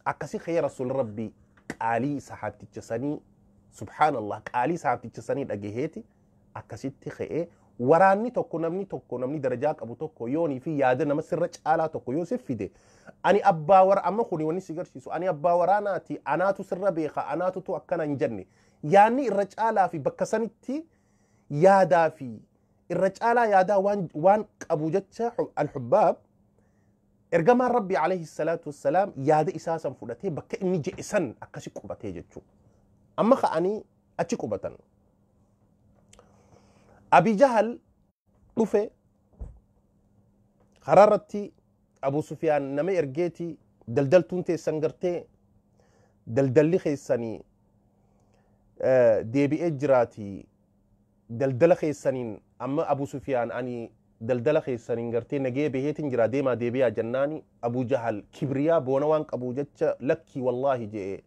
Akkasi ka'ee Rasuul Rabbii qaalii sahaabticha sanii, subhaanallah, qaalii sahaabticha sanii dhagaheeti akkasitti ka'ee. Waraanni tokko, namni tokko, namni darajaa qabu tokko yoonii fi yaada nama sirra caalaa tokko yoo si fide, ani abbaa wara amma kuni wanni si garsiisu, ani abbaa waraanaati, anaatu sirra beeka, anaatutu akkana hin jenne. Yaanni irra caalaa fi bakka sanitti yaadaa fi irra caalaa yaadaa waan qabu jecha, Alxubbaab ergamaan Rabbi alayhi salaatu wassalaam yaada isaa san fudhatee bakka inni je'e san akkasi qubatee jechuudha. Amma ka'anii achi qubatan. Abi Jahal dhufe. Karaa irratti Abu Sufiyaan nama ergeeti, daldaltuun teessan gartee daldalli keessanii deebi'ee jiraati, daldala keessaniin amma Abu Sufiyaan ani daldala keessaniin gartee nagee baheetiin jira, deemaa deebi'aa jennaani, Abu Jahal kibriyaa boona waan qabu jecha, lakkii wallaahi je'e,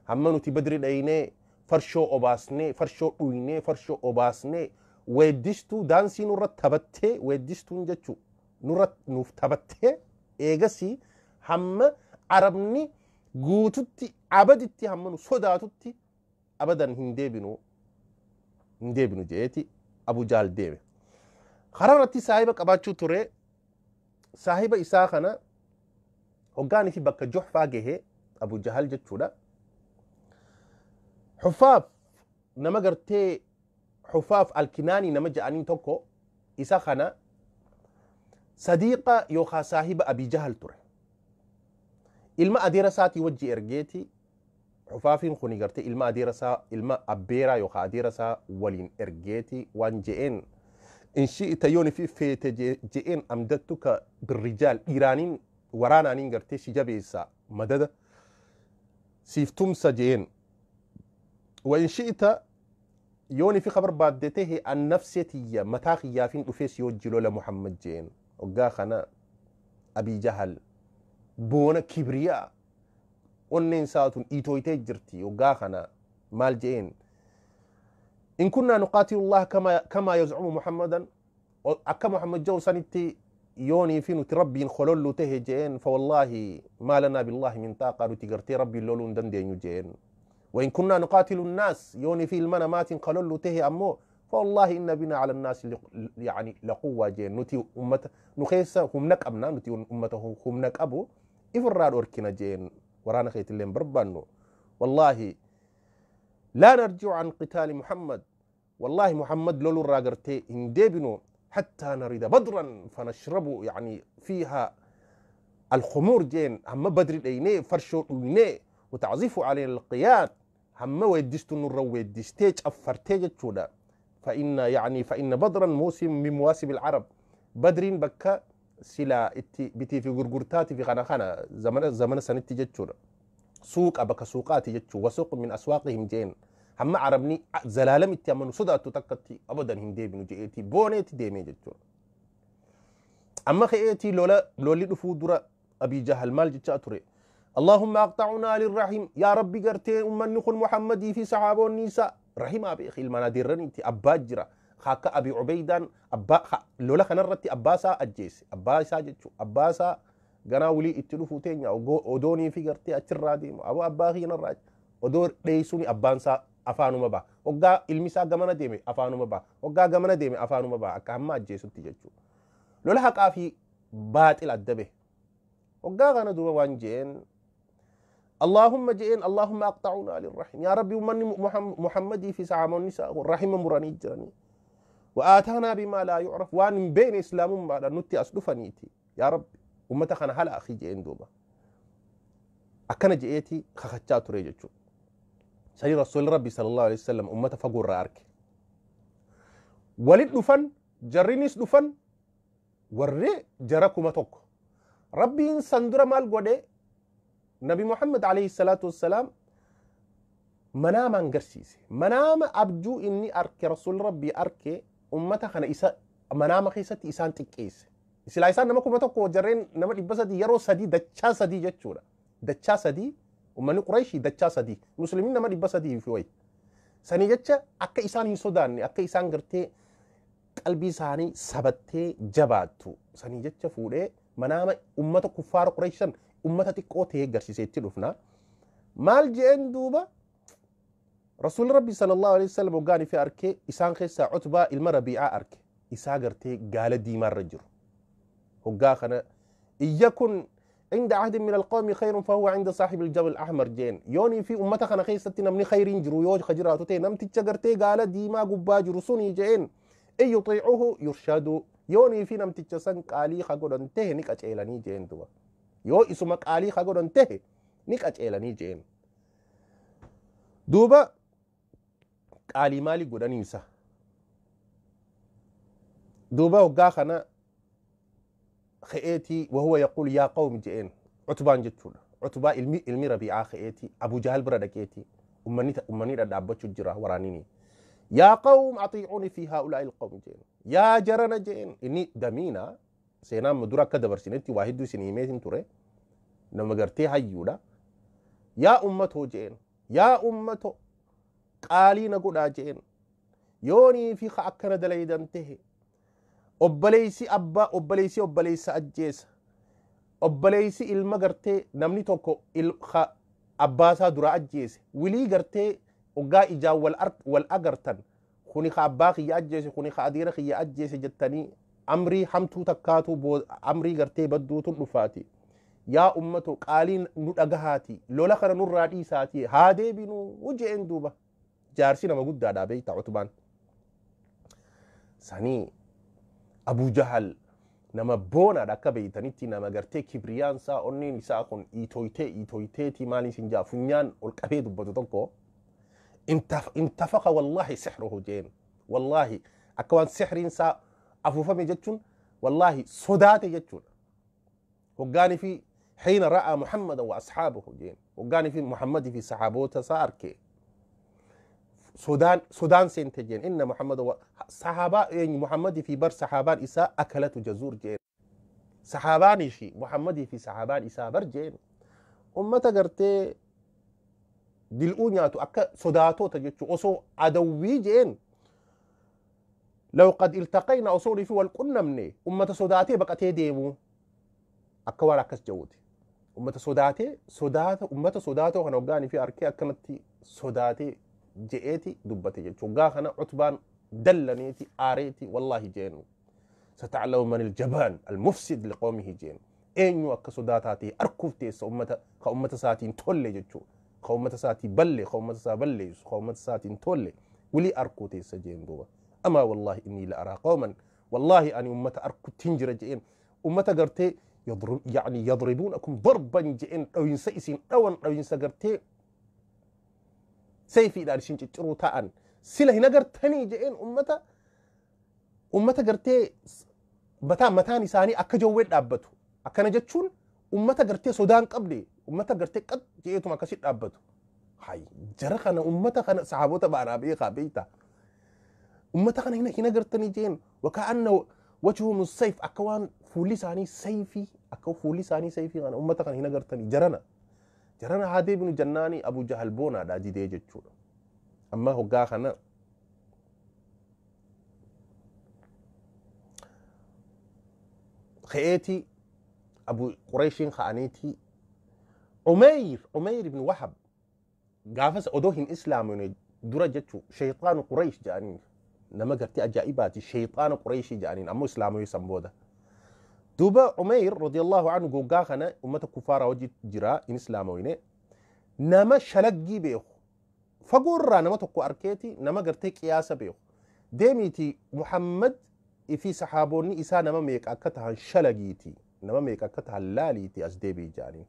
hamma nuti Badri dhaynee farshoo obaasnee, farshoo dhuynee, farshoo obaasnee, weeddistuu daansii nurra taphattee, weeddistuun jechuu nurra nuuf taphattee, eegasii hamma Arabni guututti abaditti hamma nu sodaatutti abadan hin deebinu, hin deebinu je'eeti Abu Jaal deeme. Karaa irratti saahiba qabaachuu ture. Saahiba isaa kana hoggaanii fi bakka Juhfaa gahee Abu Jahal jechuudha. Xufaaf nama gartee Xufaaf Alkinaanii nama ja'anii tokko, isa kana sadiiqa yookaan saahiba Abi Jahal ture. Ilma adeera isaatii wajji ergeeti. Xufaafiin kuni gartee ilma adeera isaa, ilma abbeeraa yookaan adeera isaa waliin ergeeti waan je'een, in shi'ita, yoon fi feete je'een, amdattuka birrijaal, dhiiraaniin waraanaaniin gartee si jabeessa, madada siif tumsa je'een. Wa in shi'ita, yoon fi kabarbaadde tahe, an nafsee tiyya mataa kiyyaafin dhufee si wajji lola Muhammad je'een. Waggaa kana Abii Jahal boona kibriyaa onneen isaatun dhiitooytee jirti. Waggaa kana maal je'een? In kunnaa nuqaatilu Allah kama yazcumu Muhammadan, akka Muhammad jedhu sanitti yoonii fi nuti Rabbiin kolollu tahe je'een, fawallaahi maa lanaa billaahi min xaaqaa, nuti gartee Rabbiin loluu hin dandeenyu je'een. وإن كنا نقاتل الناس، يوني في المنا مات قالوا ته أمو، فوالله إن بنا على الناس يعني لقوة جين. نتي أمة نخيس هم نكأبنا، نتي أمته هم نكأبو إفرار أوركنا جين، ورانا خيت اللي بربانو. والله لا نرجع عن قتال محمد، والله محمد لولو راقرتي إن ديبنو حتى نريد بدرا فنشرب يعني فيها الخمور جين، هم بدر الأيني فرشو الأيني، وتعزف علينا القياد، هم ويدستو نور ويدستيج أفرتيج تشودا، فإن يعني فإن بدرا موسم من مواسم العرب. بدرين بكا سلا اتي بتي في غرغرتاتي في خنا خنا زمن سنتي جتشودا، سوق أبكا سوقاتي جتشو، وسوق من أسواقهم جين، هم عربني زلالم اتي صداتو تكتي أبدا هندي بنو جيتي بونيتي ديمي جتشو. أما خيتي لولا لولي دفو درا أبي جهل مال جتشا؟ اللهم أقطعنا للرحم، يا ربي قرتين أمان نخل محمدي في صحابة النساء رحم أبي أخي المنادير رنتي أبا جرا خاك أبي عبيدان أبا لولا خنرتي أباسا أجيس أباسا جتشو أباسا غناولي اتلفو تينيا ودوني في قرتي أترادي أبو أبا خي نراج ودور ليسوني أبانسا أفانو مبا وقا المسا غمنا ديمي أفانو مبا وقا غمنا ديمي أفانو مبا أكاما أجيسو تجتشو لولا حقا في باطل أدبه. وقا غنا دوبا وانجين اللهم جئين اللهم أقطعونا للرحم، يا ربي ومن محمدي في سعام النساء الرحم مراني جراني، وآتانا بما لا يعرف، وان بين إسلام ما نتي أسلفنيتي يا رب أمتا خنا هلا أخي جئين دوبا أكنا جئتي خخجات ريجتشو. سيد رسول ربي صلى الله عليه وسلم أمتا فقور رأرك. Walit dhufan, jarrinis dhufan, warri jara 1000. Rabbiin san dura maal godhe? Nabi Muhammad alayhi salaatu wassalaam manaamaan garsiise. Manaama abjuu inni arke, Rasuulli Rabbii arke, ummata kana isa manaama keessatti isaan xiqqeesse. Silaa isaan nama 1000, jarreen nama 300, yeroo sadii, dachaa sadii jechuudha. Dachaa sadii ummanni Qurayshii, dachaa sadii Muslimiin nama 300 fi wayi. Sanii jecha akka isaan hin sodaanne, akka isaan gartee qalbii isaanii sabattee jabaattu sanii jecha fuudhee manaama ummata kuffaara Quraysh san ummata xiqqoo ta'ee garsiisee itti dhufna. Maal je'een duuba? Rasuulli Rabbi sallallahu alaihi wasallam hoggaan fi arkee isaan keessaa Utbaa ilma Rabiicaa arke, isaa gartee gaala diimaarra jiru. Hoggaa kana iyyakun عند عهد من القوم خير فهو عند صاحب الجبل الأحمر جين. يوني في أمتا خنا خيستي نمني خيرين جرو يوج خجراتو تي نمتي تشغرتي قال ديما قبا جرسوني جين، إن يطيعوه يرشدوا. يوني في نمتي تشسن قالي خقودن ته نيك أجيلاني جين. دوا يو إسمك قالي خقودن ته نيك أجيلاني جين. دوبا قالي مالي قدنيسا. دوبا وقا خنا خئتي وهو يقول يا قوم جئين. عتبان جتشولا عتبا ilmi Rabiicaa خئتي أبو جهل برا دكيتي أمني دابتشو جرا ورانيني. يا قوم أطيعوني في هؤلاء القوم جئين، يا جرنا جئين. إني دمينا سينا مدورا كدبر سنتي واحد سنيميتين توري نما غرتي هيودا. يا أمته جئين، يا أمته قالي نقودا جئين. يوني في خأكنا دليدن تهي obboleessi abbaa obboleessi obboleessa ajjeesa, obboleessi ilma gartee namni tokko abbaasaa dura ajjeese wilii gartee hoggaa ijaan wal agartan, kuni ka abbaa kiyya ajjeese, kuni ka adeera kiyya ajjeese jettanii amrii hamtuu takkaatu amrii gartee badduutu dhufaati. Yaa ummatu, qaaliin nu dhagahaati, lola kana nurraa dhiisaati, haa deebinuu je'een. Duuba jaarsi nama guddaadha beektaa Utbaan sanii. Abu Jahal nama boonaadha akka beeytanitti, nama gartee kibriyaan isaa onneen isaa kun iitoytee iitoyteeti maali isin jaa funyaan ol qabee dubbatu tokko. Intafaqa wallahi sixruhu jeen, wallahi akka waan sixriin isaa afuufame jechuun wallahi sodaate jechuudha. Hoggaanii fi xiina ra'aa Muhammada wa asxaabahu jeen, hoggaanii fi Muhammadii fi saxaaboota isaa arke sodaan seente jeen. Inna Muhammad wa sahabaa eenyu Muhammadii fi bar sahabaan isaa akalatu jazuur jeen, sahabaanii fi Muhammadii fi sahabaan isaa bar jeen ummata gartee dil'uu nyaatu, akka sodaatota jechuu. Osoo adawwii jeen law qad iltaqayna, osoo fi wal qunnamne ummata sodaatee baqatee deemuu akka waan akkas jawuti. Ummata sodaatee sodaata ummata sodaatoo kana hoggaanii fi arkee akkanatti sodaatee je'eeti dubbate jechuun. Hoggaa kana Utbaan dallaneeti aareeti wallaahi jeenu sataclamu man iljabaan almufsid liqoomihi jeen, eenyu akka sodaataa ta'e arkuuf teessa, ummata ka ummata isaatiin tolle jechuu, ka ummata isaatii balle, ka ummata isaa balleessu, ka ummata isaatiin tolle wilii arkuu teessa jeen. Duuba amaa wallaahi innii la araa qawman, wallaahi ani ummata arkuttiin jira je'een, ummata gartee يعني يضربونكم ضربا je'een, dhawinsa isin dhawan, dhawinsa gartee sayfiidhaan isin cicciruu ta'an sila hin agartanii je'een. Ummata gartee mataan mataan isaanii akka jawwee dhaabbatu, akkana jechuun ummata gartee sodaan qabne, ummata gartee qad je'eetuma akkasit dhaabbatu. Hay jara kana, ummata kana sahaabota baanaa beekaa beeyta, ummata kana hin agartanii je'een. Wakaanna wajhuhum sayf, akka waan fuulli isaanii sayfii, akka fuulli isaanii sayfii kana ummata kana hin agartanii, jarana jarana haa deebinu jannaani. Abu Jahal boonaadha didee jechuudha. Amma hoggaa kana ka'eeti Abu Qureeshiin ka'aniiti Umeyr ibn Wahab gaafas odoo hin islaamine dura jechuu, shayxaanu Qureesh jedhaniin, nama gartee ajaa'ibaati, shayxaana Qureeshii jedhaniin, ammoo islaamuu san booda. Duuba Umeyr radiyallahu anhu goggaa kana ummata kufaaraa wajji jira, hin islaamawine. Nama shalaggii beeku fagoorraa nama tokko arkeeti, nama gartee qiyaasa beeku, deemiiti Muhammad fi saxaaboonni isaa nama meeqa akka tahan shalagiiti, nama meeqa akka tahan laaliiti as deebii jedhanii.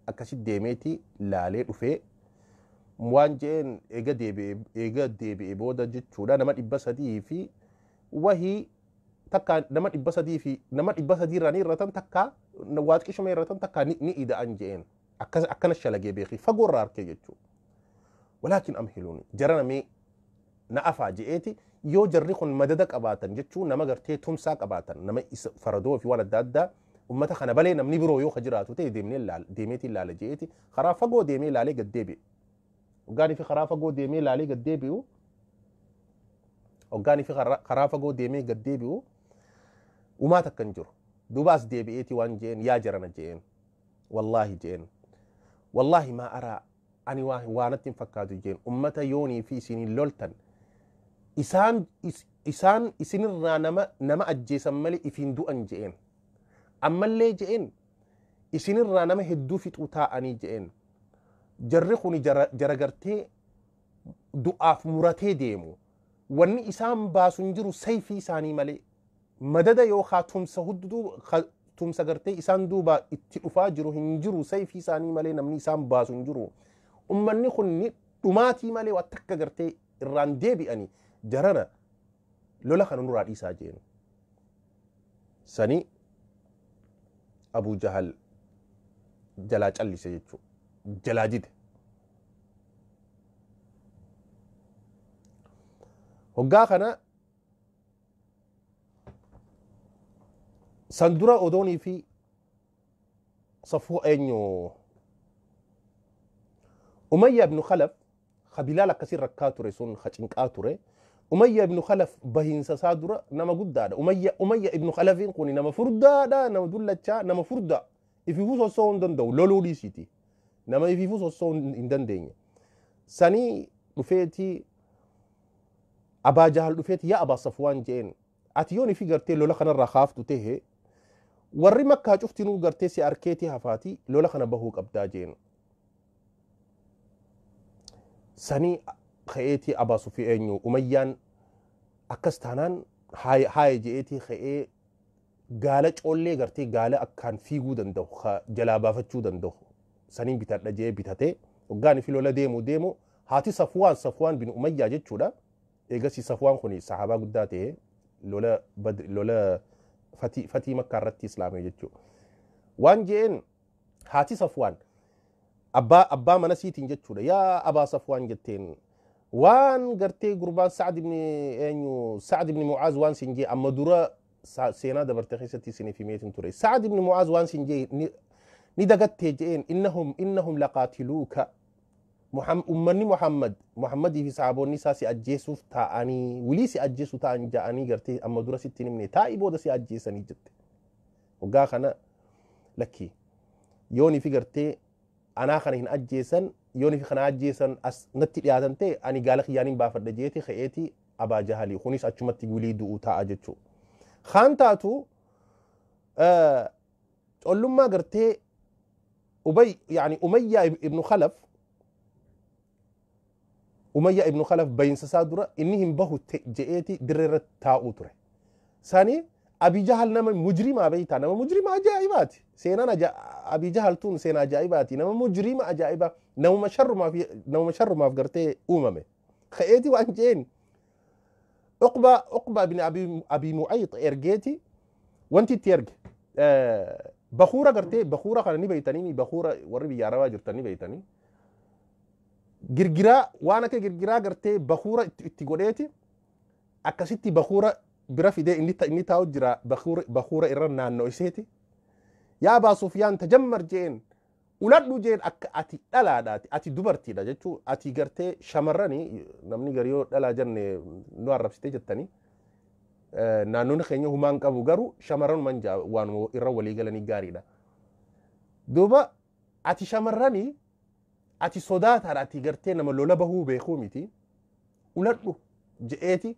Akkasit deemeeti laalee dhufee waan jeen eega deebi'e booda jechuudha nama 300 fi Wahii takka nama 300 fi nama 300 irraa ni irratan, takka waa xiqqishuma irratan, takka ni ida'an je'een. Akkana shalagee beekii fagoo irraa arkee jechuudha. Walaakin amhiluuni, jara namee na afaa je'eeti, yoo jarri kun madada qabaatan jechuun nama gartee tumsaa qabaatan, nama isa faradoo fi waan adda addaa, ummata kana balee namni biroo yoo ka jiraatu ta'e deemnee laala, deemeetiin laala je'eeti karaa fagoo deemee laalee gad deebi'e. Hoggaanii fi karaa fagoo deemee laalee gad deebi'u, hoggaanii fi karaa fagoo deemee gad deebi'u, umaa takka hin jiru. Duubaas deebi'eeti waan je'een, yaa jarana je'een, wallaahi je'een, wallaahi maa araa, ani waanatti hin fakkaatu je'een, ummata yoonii fi isiniin loltan isaan isinirraa nama ajjeesan malee ifiin du'an je'een. Ammallee je'een isinirraa nama hedduu fixuu taa'anii je'een. Jarri kuni jara gartee du'aaf muratee deemu. Wanni isaan baasu hin jiru sayfii isaanii malee. Madada yookaan tumsa hudduu tumsa gartee isaan duuba itti dhufaa jiru hin jiru, sayfii isaanii malee namni isaan baasu hin jiru. Ummanni kun ni dhumaatii malee waan takka gartee irraan deebi'anii, jarana lola kana nurraa dhiisaa jeen. Sani Abuu Jahal jalaa callise jechuudha. Jalaa dide. Hoggaa kana san dura odoonii fi safuu eenyu Umayya ibn Khalaf ka Bilaal akkasiin rakkaa ture sun ka cinqaa ture. Umayya ibn Khalaf bahiinsa isaa dura nama guddaadha. Umayya ibn Khalafiin kun nama furdaadha, nama dullachaa, nama furdaa. Ifiifuu sossoo'uu hin danda'u, loluu dhiisiiti. Nama ifiifuu sossoo'uu hin dandeenye. Sanii dhufeeti Abaa Jahal dhufeeti, yaa Abaa Safwaan je'een. Ati yoon ifi gartee lola kanarraa kaaftu ta'e, warri Makkaa cuftinuu gartee si arkeetii hafaati, lola kana bahuu qabdaa jeen. Sanii ka'eetii Abaa Sufii eenyu Umayyaan akkas taanaan haaya je'eetii ka'ee gaala coollee gartee gaala akkaan fiiguu danda'u jalaa baafachuu danda'u saniin bitadha je'ee bitatee hoggaan fi lola deemu deemu haati Safwaan, Safwaan bin Umayyaa jechuudha. Eegasii Safwaan kun sahaabaa guddaa ta'e, lola lola fatii Makkaa irratti islaame jechuudha. Waan je'een haati Safwaan abbaa mana siitiin jechuudha. Yaa Abaa Safwaan jetteen, waan gartee gurbaan Sa'ad ibn eenyu Sa'ad ibn Mu'aaz waan siin jee amma dura seenaa dabarte keessatti isiniif himeetiin ture. Sa'ad ibn Mu'aaz waan siin jee ni dagattee je'een, innahum laqaatiluuka, ummanni Muhammad Muhammadii fi sahaabonni isaa si ajjeesuuf taa'anii, wilii si ajjeesu ta'an ja'anii gartee amma dura sitti himne, taa'ii booda si ajjeesanii jette. Waggaa kana lakkii yoonii fi gartee anaa kana hin ajjeesan, yoonii fi kana ajjeesan as natti dhiyaatan ta'e ani gaala kiyyaaniin baafadha jeeti ka'eeti Abaa Jahalii kunis achumatti wilii du'uu taa'a jechuudha. Kaan taatu collummaa gartee Ubay yaani Umayyaa ibnu Khalaf, Umayyaa ibnu Khalaf bayinsa isaa dura inni hin bahu je'eeti dirree irratti taa'uu ture. Sani Abi Jahal nama mujrimaa beektaa, nama mujrimaa ajaa'ibaati. Seenaan Abi Jahal tun seenaa ajaa'ibaati. Nama mujrima ajaa'ibaa, namuma sharrumaaf gartee uumame. Ka'eeti waan je'een Uqbaa ibn Abi Mu'ayx ergeeti wanti itti erge. Bakuura gartee bakuura kana ni beeytanii, bakuura warri biyya Arabaa jirtan ni beeytanii. Girgiraa waan akka girgiraa gartee bakuura itti godheeti akkasitti bakuura bira fidee inni taa'u jira, bakuura irra naannoo iseeti. Yaa Abaa Sufyaan, tajammar jeen, uladhu jeen, akka ati dhalaadhaati, ati dubartiidha jechuu, ati gartee shamarranii namni gari yoo dhalaa jenne nu arrabsitee jettanii, naannoon keenya humaan qabu garuu shamarran man waan irra walii galanii gaariidha. Duuba ati shamarranii, ati sodaataadha, ati gartee nama lola bahuu beekuu miti, uladhu je'eeti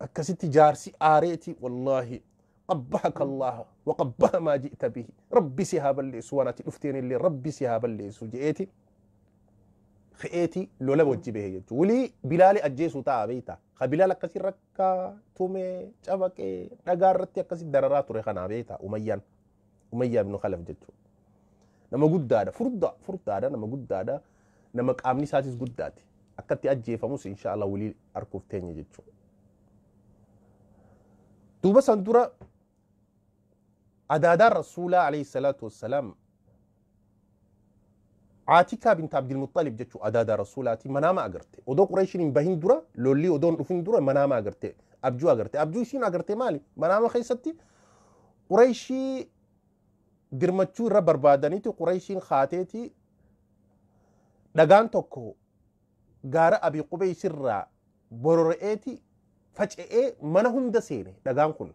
akkasitti jaarsi aareeti, wallaahi qabbahaka Allah wa qabbaha maa ji'ta bihi, rabbi si haa balleessu, waan ati dhufteen illee rabbi si haa balleessu je'eeti fe'eeti lola wajji bahe jechuudha. Walii Bilaali ajjeesuu ta'a beektaa. Ka Bilaal akkasii rakkaa tumee cabaqee dhagaa irratti akkasii dararaa ture kanaa beektaa Umayyaan. Umayyaa ibn Khalaf jechuudha. Nama guddaadha, furdaa furdaadha, nama guddaadha, nama qaamni isaatis guddaati. Akkatti ajjeefamus insha Allah walii arguuf teenya jechuudha. Duuba san dura adaadaan rasuulaa alayhi salaatu wassalaam Aatika bint Abdilmuxalib jechuu adaadaa rasuulaati manaama agarte. Odoo Qureeshiin hin bahin dura, lolli odoon dhufin dura manaama agarte, abjuu agarte. Abjuu isiin agarte maali? Manaama keessatti Qureeshii dirmachuu irra barbaadaniiti Qureeshiin kaateeti dhagaan tokko gaara Abii Qubeys irraa borora'eeti faca'ee mana hunda seene dhagaan kun.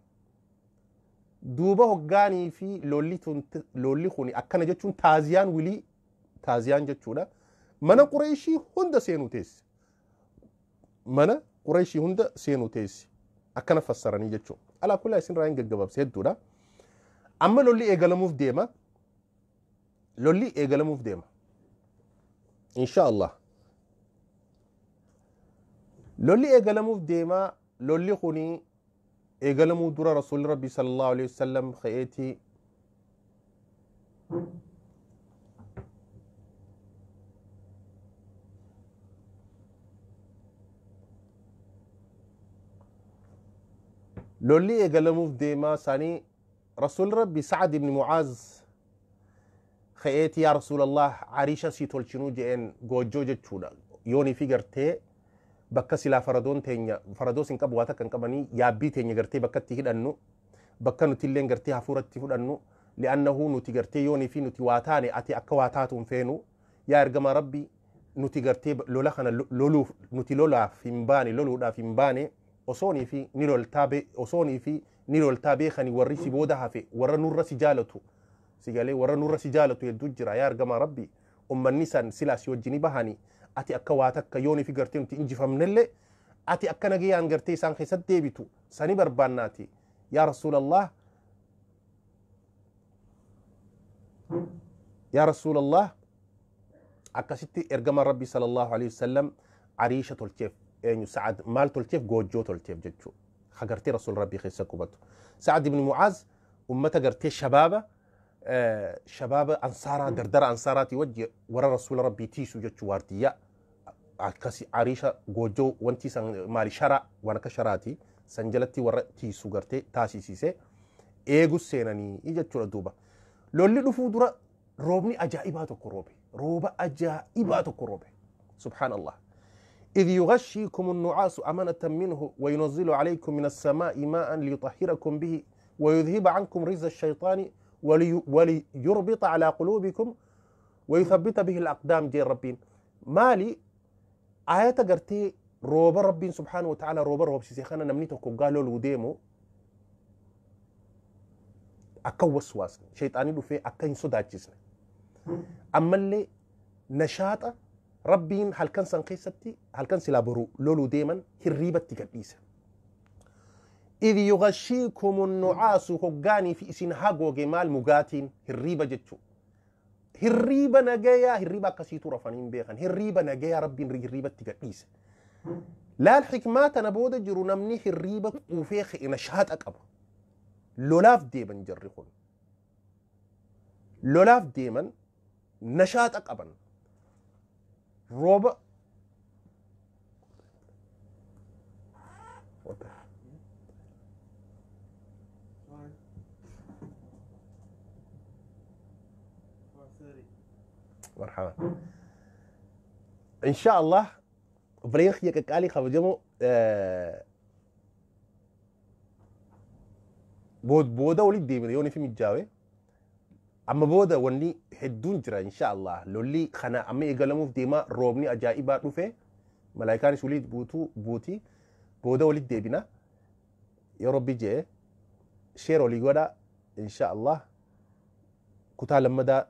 Duuba hoggaanii fi lolli kun akkana jechuun taaziyaan wilii taaziyaan jechuudha. Mana Qureeshii hunda seenuu teessi. Mana Qureeshii hunda seenuu teessi. Akkana fassaranii jechuudha. Alaa kullaa isin irraa hin gaggababse hedduudha. Amma lolli eegalamuuf deema. Lolli eegalamuuf deema. Insha Allah. Lolli eegalamuuf deema. Lolli kuni eegalamuu dura Rasuulli Rabbi sallallahu alaihi wasallam ka'eetii lolli eegalamuuf deemaa isaanii Rasuulli Rabbi Sa'ad ibn Mu'aaz ka'eeti yaa Rasuulallah ariisha sii tolchinuu je'een goojjoo jechuudha. Yoonii fi gartee bakka silaa faradoon teenya faradoos hin qabu waa takka hin qabanii yaabbii teenya gartee bakka itti hidhannu bakka nuti illee gartee hafuuratti fudhannu li'annahu nuti gartee yoonii fi nuti waa taane ati akka waa taatu hin feenu yaa ergamaa Rabbi nuti gartee lola kana loluuf nuti lolaaf hin baane loluudhaaf hin baane osoonii fi ni loltaa osoonii fi ni loltaa beekani warri si booda hafe warra nurra si jaalatu si galee warra nurra si jaalatu hedduu jira yaa ergamaa Rabbi ummanni san silaa si wajjini bahani ati akka waa takka yoonii fi gartee nuti injifamnellee ati akka nagayaan gartee isaan keessatti deebitu sani barbaannaati yaa Rasuulallah yaa Rasuulallah akkasitti ergamaan Rabbi sallallahu alaihi wasallam ariisha tolcheef eenyu Sa'ad maal tolcheef goojjoo tolcheef jechuudha. Ha gartee Rasuul Rabbii keessa qubatu. Sa'ad ibn Mu'aaz ummata gartee shabaaba shabaaba ansaaraa dardara ansaaraatii wajji warra Rasuula Rabbii tiisu jechuu waardiyyaa akkasi ariisha goojjoo wanti san maali sharaa waan akka sharaati san jalatti warra tiisu gartee taasisiise eegus seenanii jechuudha duuba. Lolli dhufuu dura roobni ajaa'ibaa tokko roobe. Rooba ajaa'ibaa tokko roobe. Subhaanallah. إذ يغشيكم النعاس أمنة منه وينزل عليكم من السماء ماء ليطهركم به ويذهب عنكم رجز الشيطان وليربط على قلوبكم ويثبت به الأقدام جير ربين. مالي آية قرتي روب ربين سبحانه وتعالى روب روب سيخانا نمنيتكم قالوا لوديمو أكا وسواس شيطاني لو في أكا ينصداجسنا أما اللي نشاطه ربين هل كان سنقيستي هل كان سلابرو لولو ديما هريبة تقديسة إذ يغشيكم النعاس هقاني في إسين هاقو جمال مقاتين هريبة جتشو هريبة نجايا هريبة كسيتو رفانين بيخان هريبة نجايا ربين هريبة تقديسة لا الحكمات أنا بودا جرو نمني هريبة وفيخ إن شهات أكبر لولاف ديما جرخون لولاف ديما نشاط أكبر روبا مرحبا إن شاء الله بريخ يكالي خبجمو بود بودا ولي ديمن يوني في مجاوي أما بودا وني هدون جرا إن شاء الله لولي خنا أما يقلمو في ديما روبني أجائبا نوفي ملايكاني سولي بوتو بوتي بودا ولي ديبنا يا ربي جي شير ولي قودا إن شاء الله كتا لما دا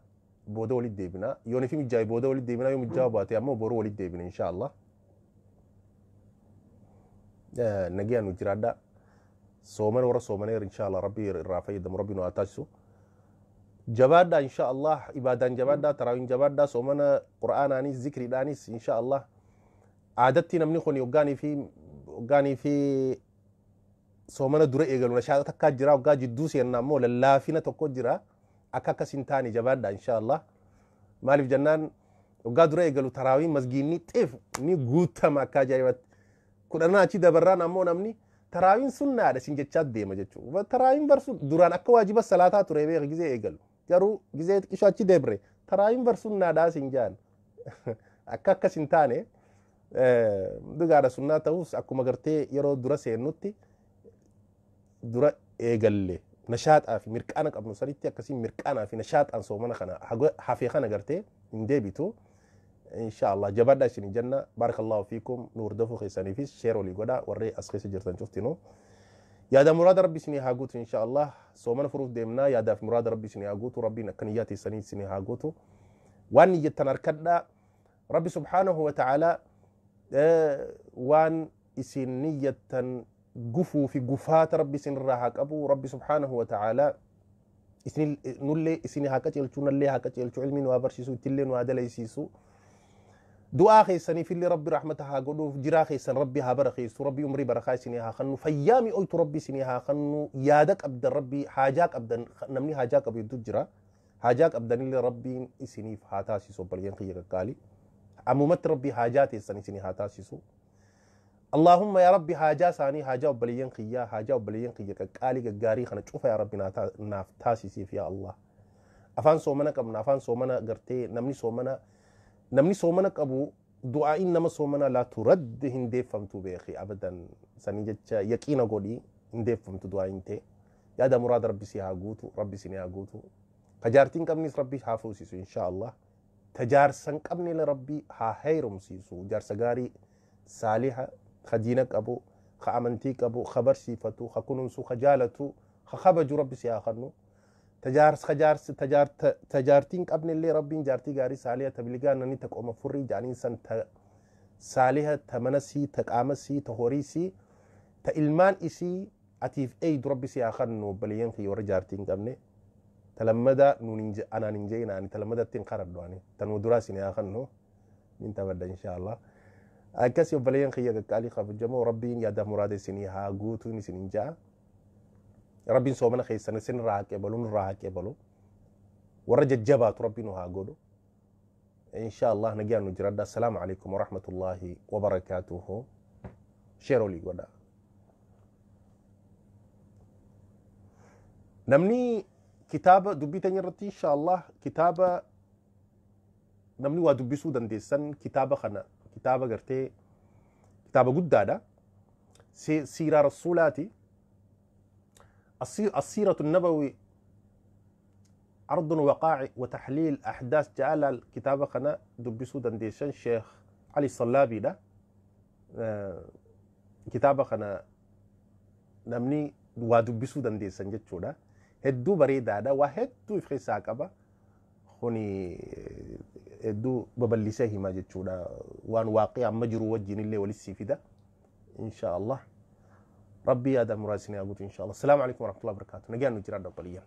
بودا ولي ديبنا يوني في مجاي بودا ولي ديبنا يوم الجوابات أما برو ولي ديبنا إن شاء الله نجي نجرادا صومن ورا صومنير إن شاء الله ربي الرافي دم ربي نواتاسو جبادا إن شاء الله إبادان جبادا تراوين جبادا صومنا قرآن أنيس ذكر دانيس إن شاء الله عادتي نمني خون يوغاني في صومنا دري إيجالونا شهادة تكاجرا وقاجي دوسي النامو للافينة تكوجرا أكاكا سنتاني جبادا إن شاء الله مالف جنان وقا دري إيجالو تراوين مسجيني تيف ني قوتا ما كاجايوات كنا أشي دبران أمو نمني Taraawiin sunnaadha sin jechaa deema jechuudha. Taraawiin bar duraan akka waajiba salaataa ture beeka gizee eegalu. Garuu gizee xiqqishoo achi deebre taraawiin bar sunnaadhaa sin jaan. Akka akkas hin taane dhugaadha sunnaa ta'us akkuma gartee yeroo dura seennutti dura eegalle nashaaxaa fi mirqaana qabnu sanitti akkasiin mirqaanaa fi nashaaxaan soomana kana hafee kana gartee hin deebitu. Insha Allah jabaadhaa isin jenna. Barakallahu fiikum. Nu hordofuu keessaniifis share walii godhaa warri as keessa jirtan cuftinu. Yaada muraada Rabbi isinii haa guutu insha Allah. Soomana furuuf deemnaa, yaadaaf muraada Rabbi isinii haa guutu. Rabbiin akka niyyaa teessanii isinii haa guutu. Waan niyyattan harkadhaa. Rabbi subhaanahu wa ta'aalaa waan isin niyyattan gufuu fi gufaata Rabbi isinirraa haa qabu. Rabbi subhaanahu wa ta'aalaa isin nullee isin haa qajeelchuu, nallee haa qajeelchuu, ilmi nu haa barsiisu, ittillee nu haa dalaysiisu. Du'aa keessaniifillee Rabbi rahmata haa godhuuf, jiraa keessan Rabbi haa barakeessu, Rabbi umrii barakaa isinii haa kennu, fayyaa mi'ooytu Rabbi isinii haa kennu, yaada qabdan Rabbi haajaa qabdan, namni haajaa qabu hedduu jira. Haajaa qabdanillee Rabbiin isiniif haa taasisu obboleeyyan kiyya qaqqaalii. Ammumatti Rabbi haajaa teessan isinii haa taasisu. Allahumma yaa Rabbi haajaa isaanii, haajaa obboleeyyan kiyyaa, haajaa obboleeyyan kiyya qaqqaalii gaggaarii kana cufa yaa Rabbi naaf taasisiif yaa Allah. Afaan soomana qabna, afaan soomana gartee namni soomana qabu du'aa'iin nama soomana laa turaddi, hin deeffamtu beeki abadan. Sanii jecha yaqiina godhii, hin deeffamtu du'aa'iin ta'e. Yaada muraada Rabbi si haa guutu, Rabbi si haa guutu. Kajaartiin qabnis Rabbi haa fuusisu insha Allah. Tajaarsan qabnillee Rabbi haa heerumsiisu. Jaarsa gaarii saaliha ka diina qabu, ka amantii qabu, ka barsiifatu, ka kunuunsu, ka jaalatu, ka kabaju Rabbi si haa kennu. Tajaartiin qabnillee Rabbiin jaartii gaarii saaliha tabligaa nani ta qoma furrii jaaniin san, ta saaliha, ta manasii, ta qaamasii, ta horiisii, ta ilmaan isii atiif eeydu Rabbi si haa kennu. Obboleeyyan kiyya warra jaartii hin qabne ta lammadaa nuun anaan hin je'in, ani ta lammadatti hin karadhu, ani tanuma duraa isin haa kennu nin taphadha insha Allah. Akkasii obboleeyyan kiyya qaqqaalii kabajamoo, Rabbiin yaadaaf muraada isinii haa guutuun isin hin ja'a. Rabbiin soomana keessan isin irraa haa qeebalu, nurraa haa qeebalu. Warra jajjabaatu Rabbiin nu haa godhu. Insha Allah nagaan nu jiradha. Assalaamu alaikum warahmatullaahi wabarakaatuhu. Share olii godha. Namni kitaaba dubbii teenya irratti insha Allah kitaaba namni waa dubbisuu dandeessan kitaaba kana, kitaaba gartee kitaaba guddaadha. Siiraa Rasuulaati. السيرة النبوي عرض وقائع وتحليل أحداث جعل الكتابة خنا دبسو دنديشن شيخ علي الصلابي ده kitaaba kana namni waa dubbisuu dandeessan jechuudha. Hedduu bareedaadha. Waa hedduu if keessaa qaba. Kuni hedduu babal'isee hima jechuudha. Waan waaqii amma jiru wajjin illee walitti fida. Insha Allah. Rabbi yaada muraasni haa guutu insha Allah. Salaamu alaikum warahmatullahi wabarakatuh. Nagaan nu jiraadha obboleeyyan.